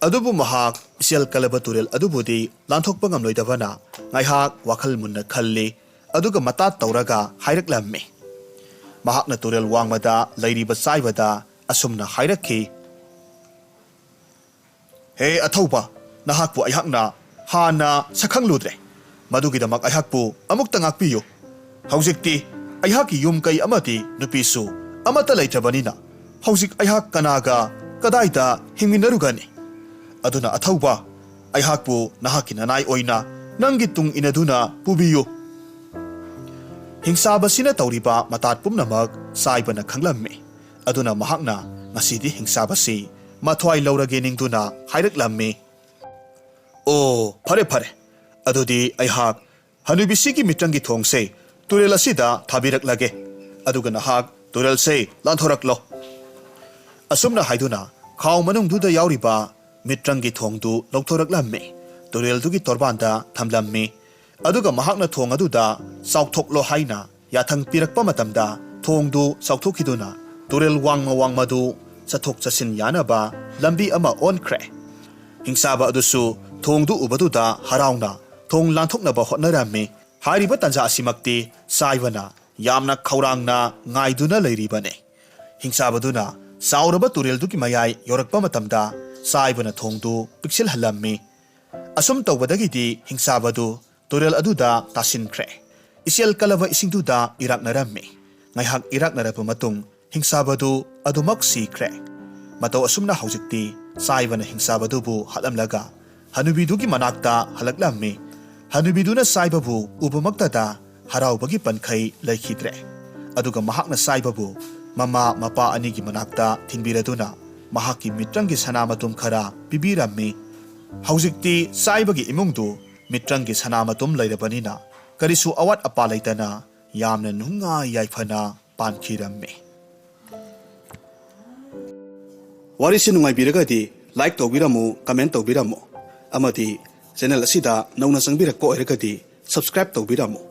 ꯑꯗꯨꯕꯨ ꯃꯍꯥꯛ ꯏꯆꯦꯜ ꯀꯜꯂꯕ ꯇꯨꯔꯦꯜ ꯑꯗꯨꯕꯨꯗꯤ ꯂꯥꯟꯊꯣꯛꯄ ꯉꯝꯂꯣꯏꯗꯕꯅ ꯉꯥꯏꯍꯥꯛ ꯋꯥꯈꯜ ꯃꯨꯟꯅ ꯈꯜꯂꯤ꯫ ꯑꯗꯨꯒ ꯃꯇꯥ ꯇꯧꯔꯒ ꯍꯥꯏꯔꯛꯂꯝꯃꯤ꯫ ꯃꯍꯥꯛꯅ ꯇꯨꯔꯦꯜ ꯋꯥꯡꯃꯗ ꯂꯩꯔꯤꯕ ꯆꯥꯏꯕꯗ ꯑꯁꯨꯝꯅ ꯍꯥꯏꯔꯛꯈꯤ, ꯍꯦ ꯑꯊꯧꯕ, ꯅꯍꯥꯛꯄꯨ ꯑꯩꯍꯥꯛꯅ ꯍꯥꯟꯅ ꯁꯛꯈꯪꯂꯨꯗ꯭ꯔꯦ꯫ ꯃꯗꯨꯒꯤꯗꯃꯛ ꯑꯩꯍꯥꯛꯄꯨ ꯑꯃꯨꯛꯇ ꯉꯥꯛꯄꯤꯌꯨ꯫ ꯍꯧꯖꯤꯛꯇꯤ ꯑꯩꯍꯥꯛꯀꯤ ꯌꯨꯝ ꯀꯩ ꯑꯃꯗꯤ ꯅꯨꯄꯤꯁꯨ ꯑꯃꯠꯇ ꯂꯩꯇ꯭ꯔꯕꯅꯤꯅ ꯍꯧꯖꯤꯛ ꯑꯩꯍꯥꯛ ꯀꯅꯥꯒ ꯀꯗꯥꯏꯗ ꯍꯤꯡꯃꯤꯟꯅꯔꯨꯒꯅꯤ? ꯑꯗꯨꯅ ꯑꯊꯧꯕ, ꯑꯩꯍꯥꯛꯄꯨ ꯅꯍꯥꯛꯀꯤ ꯅꯅꯥꯏ ꯑꯣꯏꯅ ꯅꯪꯒꯤ ꯇꯨꯡ ꯏꯟꯅꯗꯨꯅ ꯄꯨꯕꯤꯌꯨ꯫ ꯍꯤꯡꯆꯥꯕꯁꯤꯅ ꯇꯧꯔꯤꯕ ꯃꯇꯥꯠ ꯄꯨꯝꯅꯃꯛ ꯆꯥꯏꯕꯅ ꯈꯪꯂꯝꯃꯤ꯫ ꯑꯗꯨꯅ ꯃꯍꯥꯛꯅ ꯉꯁꯤꯗꯤ ꯍꯤꯡꯆꯥꯕꯁꯤ ꯃꯊ꯭ꯋꯥꯏ ꯂꯧꯔꯒꯦ ꯅꯤꯡꯗꯨꯅ ꯍꯥꯏꯔꯛꯂꯝꯃꯤ꯫ "ꯑꯣ, ꯐꯔꯦ ꯐꯔꯦ, ꯑꯗꯨꯗꯤ ꯑꯩꯍꯥꯛ ꯍꯅꯨꯕꯤꯁꯤꯒꯤ ꯃꯤꯇ꯭ꯔꯪꯒꯤ ꯊꯣꯡꯁꯦ ꯇꯨꯔꯦꯜ ꯑꯁꯤꯗ ꯊꯥꯕꯤꯔꯛꯂꯒꯦ, ꯑꯗꯨꯒ ꯅꯍꯥꯛ ꯇꯨꯔꯦꯜꯁꯦ ꯂꯥꯟꯊꯣꯔꯛꯂꯣ꯫" ꯑꯁꯨꯝꯅ ꯍꯥꯏꯗꯨꯅ ꯈꯥꯎ ꯃꯅꯨꯡꯗꯨꯗ ꯌꯥꯎꯔꯤꯕ ꯃꯤꯇ꯭ꯔꯪꯒꯤ ꯊꯣꯡꯗꯨ ꯂꯧꯊꯣꯔꯛꯂꯝꯃꯤ, ꯇꯨꯔꯦꯜꯗꯨꯒꯤ ꯇꯣꯔꯕꯥꯟꯗ ꯊꯝꯂꯝꯃꯤ꯫ ꯑꯗꯨꯒ ꯃꯍꯥꯛꯅ ꯊꯣꯡ ꯑꯗꯨꯗ "ꯆꯥꯎꯊꯣꯛꯂꯣ" ꯍꯥꯏꯅ ꯌꯥꯊꯪ ꯄꯤꯔꯛꯄ ꯃꯇꯝꯗ ꯊꯣꯡꯗꯨ ꯆꯥꯎꯊꯣꯛꯈꯤꯗꯨꯅ ꯇꯨꯔꯦꯜ ꯋꯥꯡꯃ ꯋꯥꯡꯃꯗꯨ ꯆꯠꯊꯣꯛ ꯆꯠꯁꯤꯟ ꯌꯥꯅꯕ ꯂꯝꯕꯤ ꯑꯃ ꯑꯣꯟꯈ꯭ꯔꯦ꯫ ꯍꯤꯡꯆꯥꯕ ꯑꯗꯨꯁꯨ ꯊꯣꯡꯗꯨ ꯎꯕꯗꯨꯗ ꯍꯔꯥꯎꯅ ꯊꯣꯡ ꯂꯥꯟꯊꯣꯛꯅꯕ ꯍꯣꯠꯅꯔꯝꯃꯤ꯫ ꯍꯥꯏꯔꯤꯕ ꯇꯥꯟꯖꯥ ꯑꯁꯤꯃꯛꯇꯤ ꯆꯥꯏꯕꯅ ꯌꯥꯝꯅ ꯈꯧꯔꯥꯡꯅ ꯉꯥꯏꯗꯨꯅ ꯂꯩꯔꯤꯕꯅꯤ꯫ ꯍꯤꯡꯆꯥꯕꯗꯨꯅ ꯆꯥꯎꯔꯕ ꯇꯨꯔꯦꯜꯗꯨꯒꯤ ꯃꯌꯥꯏ ꯌꯧꯔꯛꯄ ꯃꯇꯝꯗ ꯆꯥꯏꯕꯅ ꯊꯣꯡꯗꯨ ꯄꯤꯛꯁꯤꯜꯍꯜꯂꯝꯃꯤ꯫ ꯑꯁꯨꯝ ꯇꯧꯕꯗꯒꯤꯗꯤ ꯍꯤꯡꯆꯥꯕꯗꯨ ꯇꯨꯔꯦꯜ ꯑꯗꯨꯗ ꯇꯥꯁꯤꯟꯈ꯭ꯔꯦ꯫ ꯏꯆꯦꯜ ꯀꯜꯂꯕ ꯏꯁꯤꯡꯗꯨꯗ ꯏꯔꯥꯛꯅꯔꯝꯃꯤ꯫ ꯉꯥꯏꯍꯥꯛ ꯏꯔꯥꯛꯅꯔꯕ ꯃꯇꯨꯡ ꯍꯤꯡꯆꯥꯕꯗꯨ ꯑꯗꯨꯃꯛ ꯁꯤꯈ꯭ꯔꯦ꯫ ꯃꯇꯧ ꯑꯁꯨꯝꯅ ꯍꯧꯖꯤꯛꯇꯤ ꯆꯥꯏꯕꯅ ꯍꯤꯡꯆꯥꯕꯗꯨꯕꯨ ꯍꯥꯠꯂꯝꯂꯒ ꯍꯅꯨꯕꯤꯗꯨꯒꯤ ꯃꯅꯥꯛꯇ ꯍꯜꯂꯛꯂꯝꯃꯤ꯫ ꯍꯅꯨꯕꯤꯗꯨꯅ ꯆꯥꯏꯕꯕꯨ ꯎꯕꯃꯛꯇꯗ ꯍꯔꯥꯎꯕꯒꯤ ꯄꯟꯈꯩ ꯂꯩꯈꯤꯗ꯭ꯔꯦ꯫ ꯑꯗꯨꯒ ꯃꯍꯥꯛꯅ ꯆꯥꯏꯕꯕꯨ ꯃꯃꯥ ꯃꯄꯥ ꯑꯅꯤꯒꯤ ꯃꯅꯥꯛꯇ ꯊꯤꯟꯕꯤꯔꯗꯨꯅ ꯃꯍꯥꯛꯀꯤ ꯃꯤꯇ꯭ꯔꯪꯒꯤ ꯁꯅꯥ ꯃꯇꯨꯝ ꯈꯔ ꯄꯤꯕꯤꯔꯝꯃꯤ꯫ ꯍꯧꯖꯤꯛꯇꯤ ꯆꯥꯏꯕꯒꯤ ꯏꯃꯨꯡꯗꯨ ꯃꯤꯇ꯭ꯔꯪꯒꯤ ꯁꯅꯥ ꯃꯇꯨꯝ ꯂꯩꯔꯕꯅꯤꯅ ꯀꯔꯤꯁꯨ ꯑꯋꯥꯠ ꯑꯄꯥ ꯂꯩꯇꯅ ꯌꯥꯝꯅ ꯅꯨꯡꯉꯥꯏ ꯌꯥꯏꯐꯅ ꯄꯥꯟꯈꯤꯔꯝꯃꯤ꯫ ꯋꯥꯔꯤꯁꯤ ꯅꯨꯡꯉꯥꯏꯕꯤꯔꯒꯗꯤ like ꯇꯧꯕꯤꯔꯝꯃꯨ, comment ꯇꯧꯕꯤꯔꯝꯃꯨ, ꯑꯃꯗꯤ channel ꯑꯁꯤꯗ ꯅꯧꯅ ꯆꯪꯕꯤꯔꯛꯄ ꯑꯣꯏꯔꯒꯗꯤ subscribe ꯇꯧꯕꯤꯔꯝꯃꯨ꯫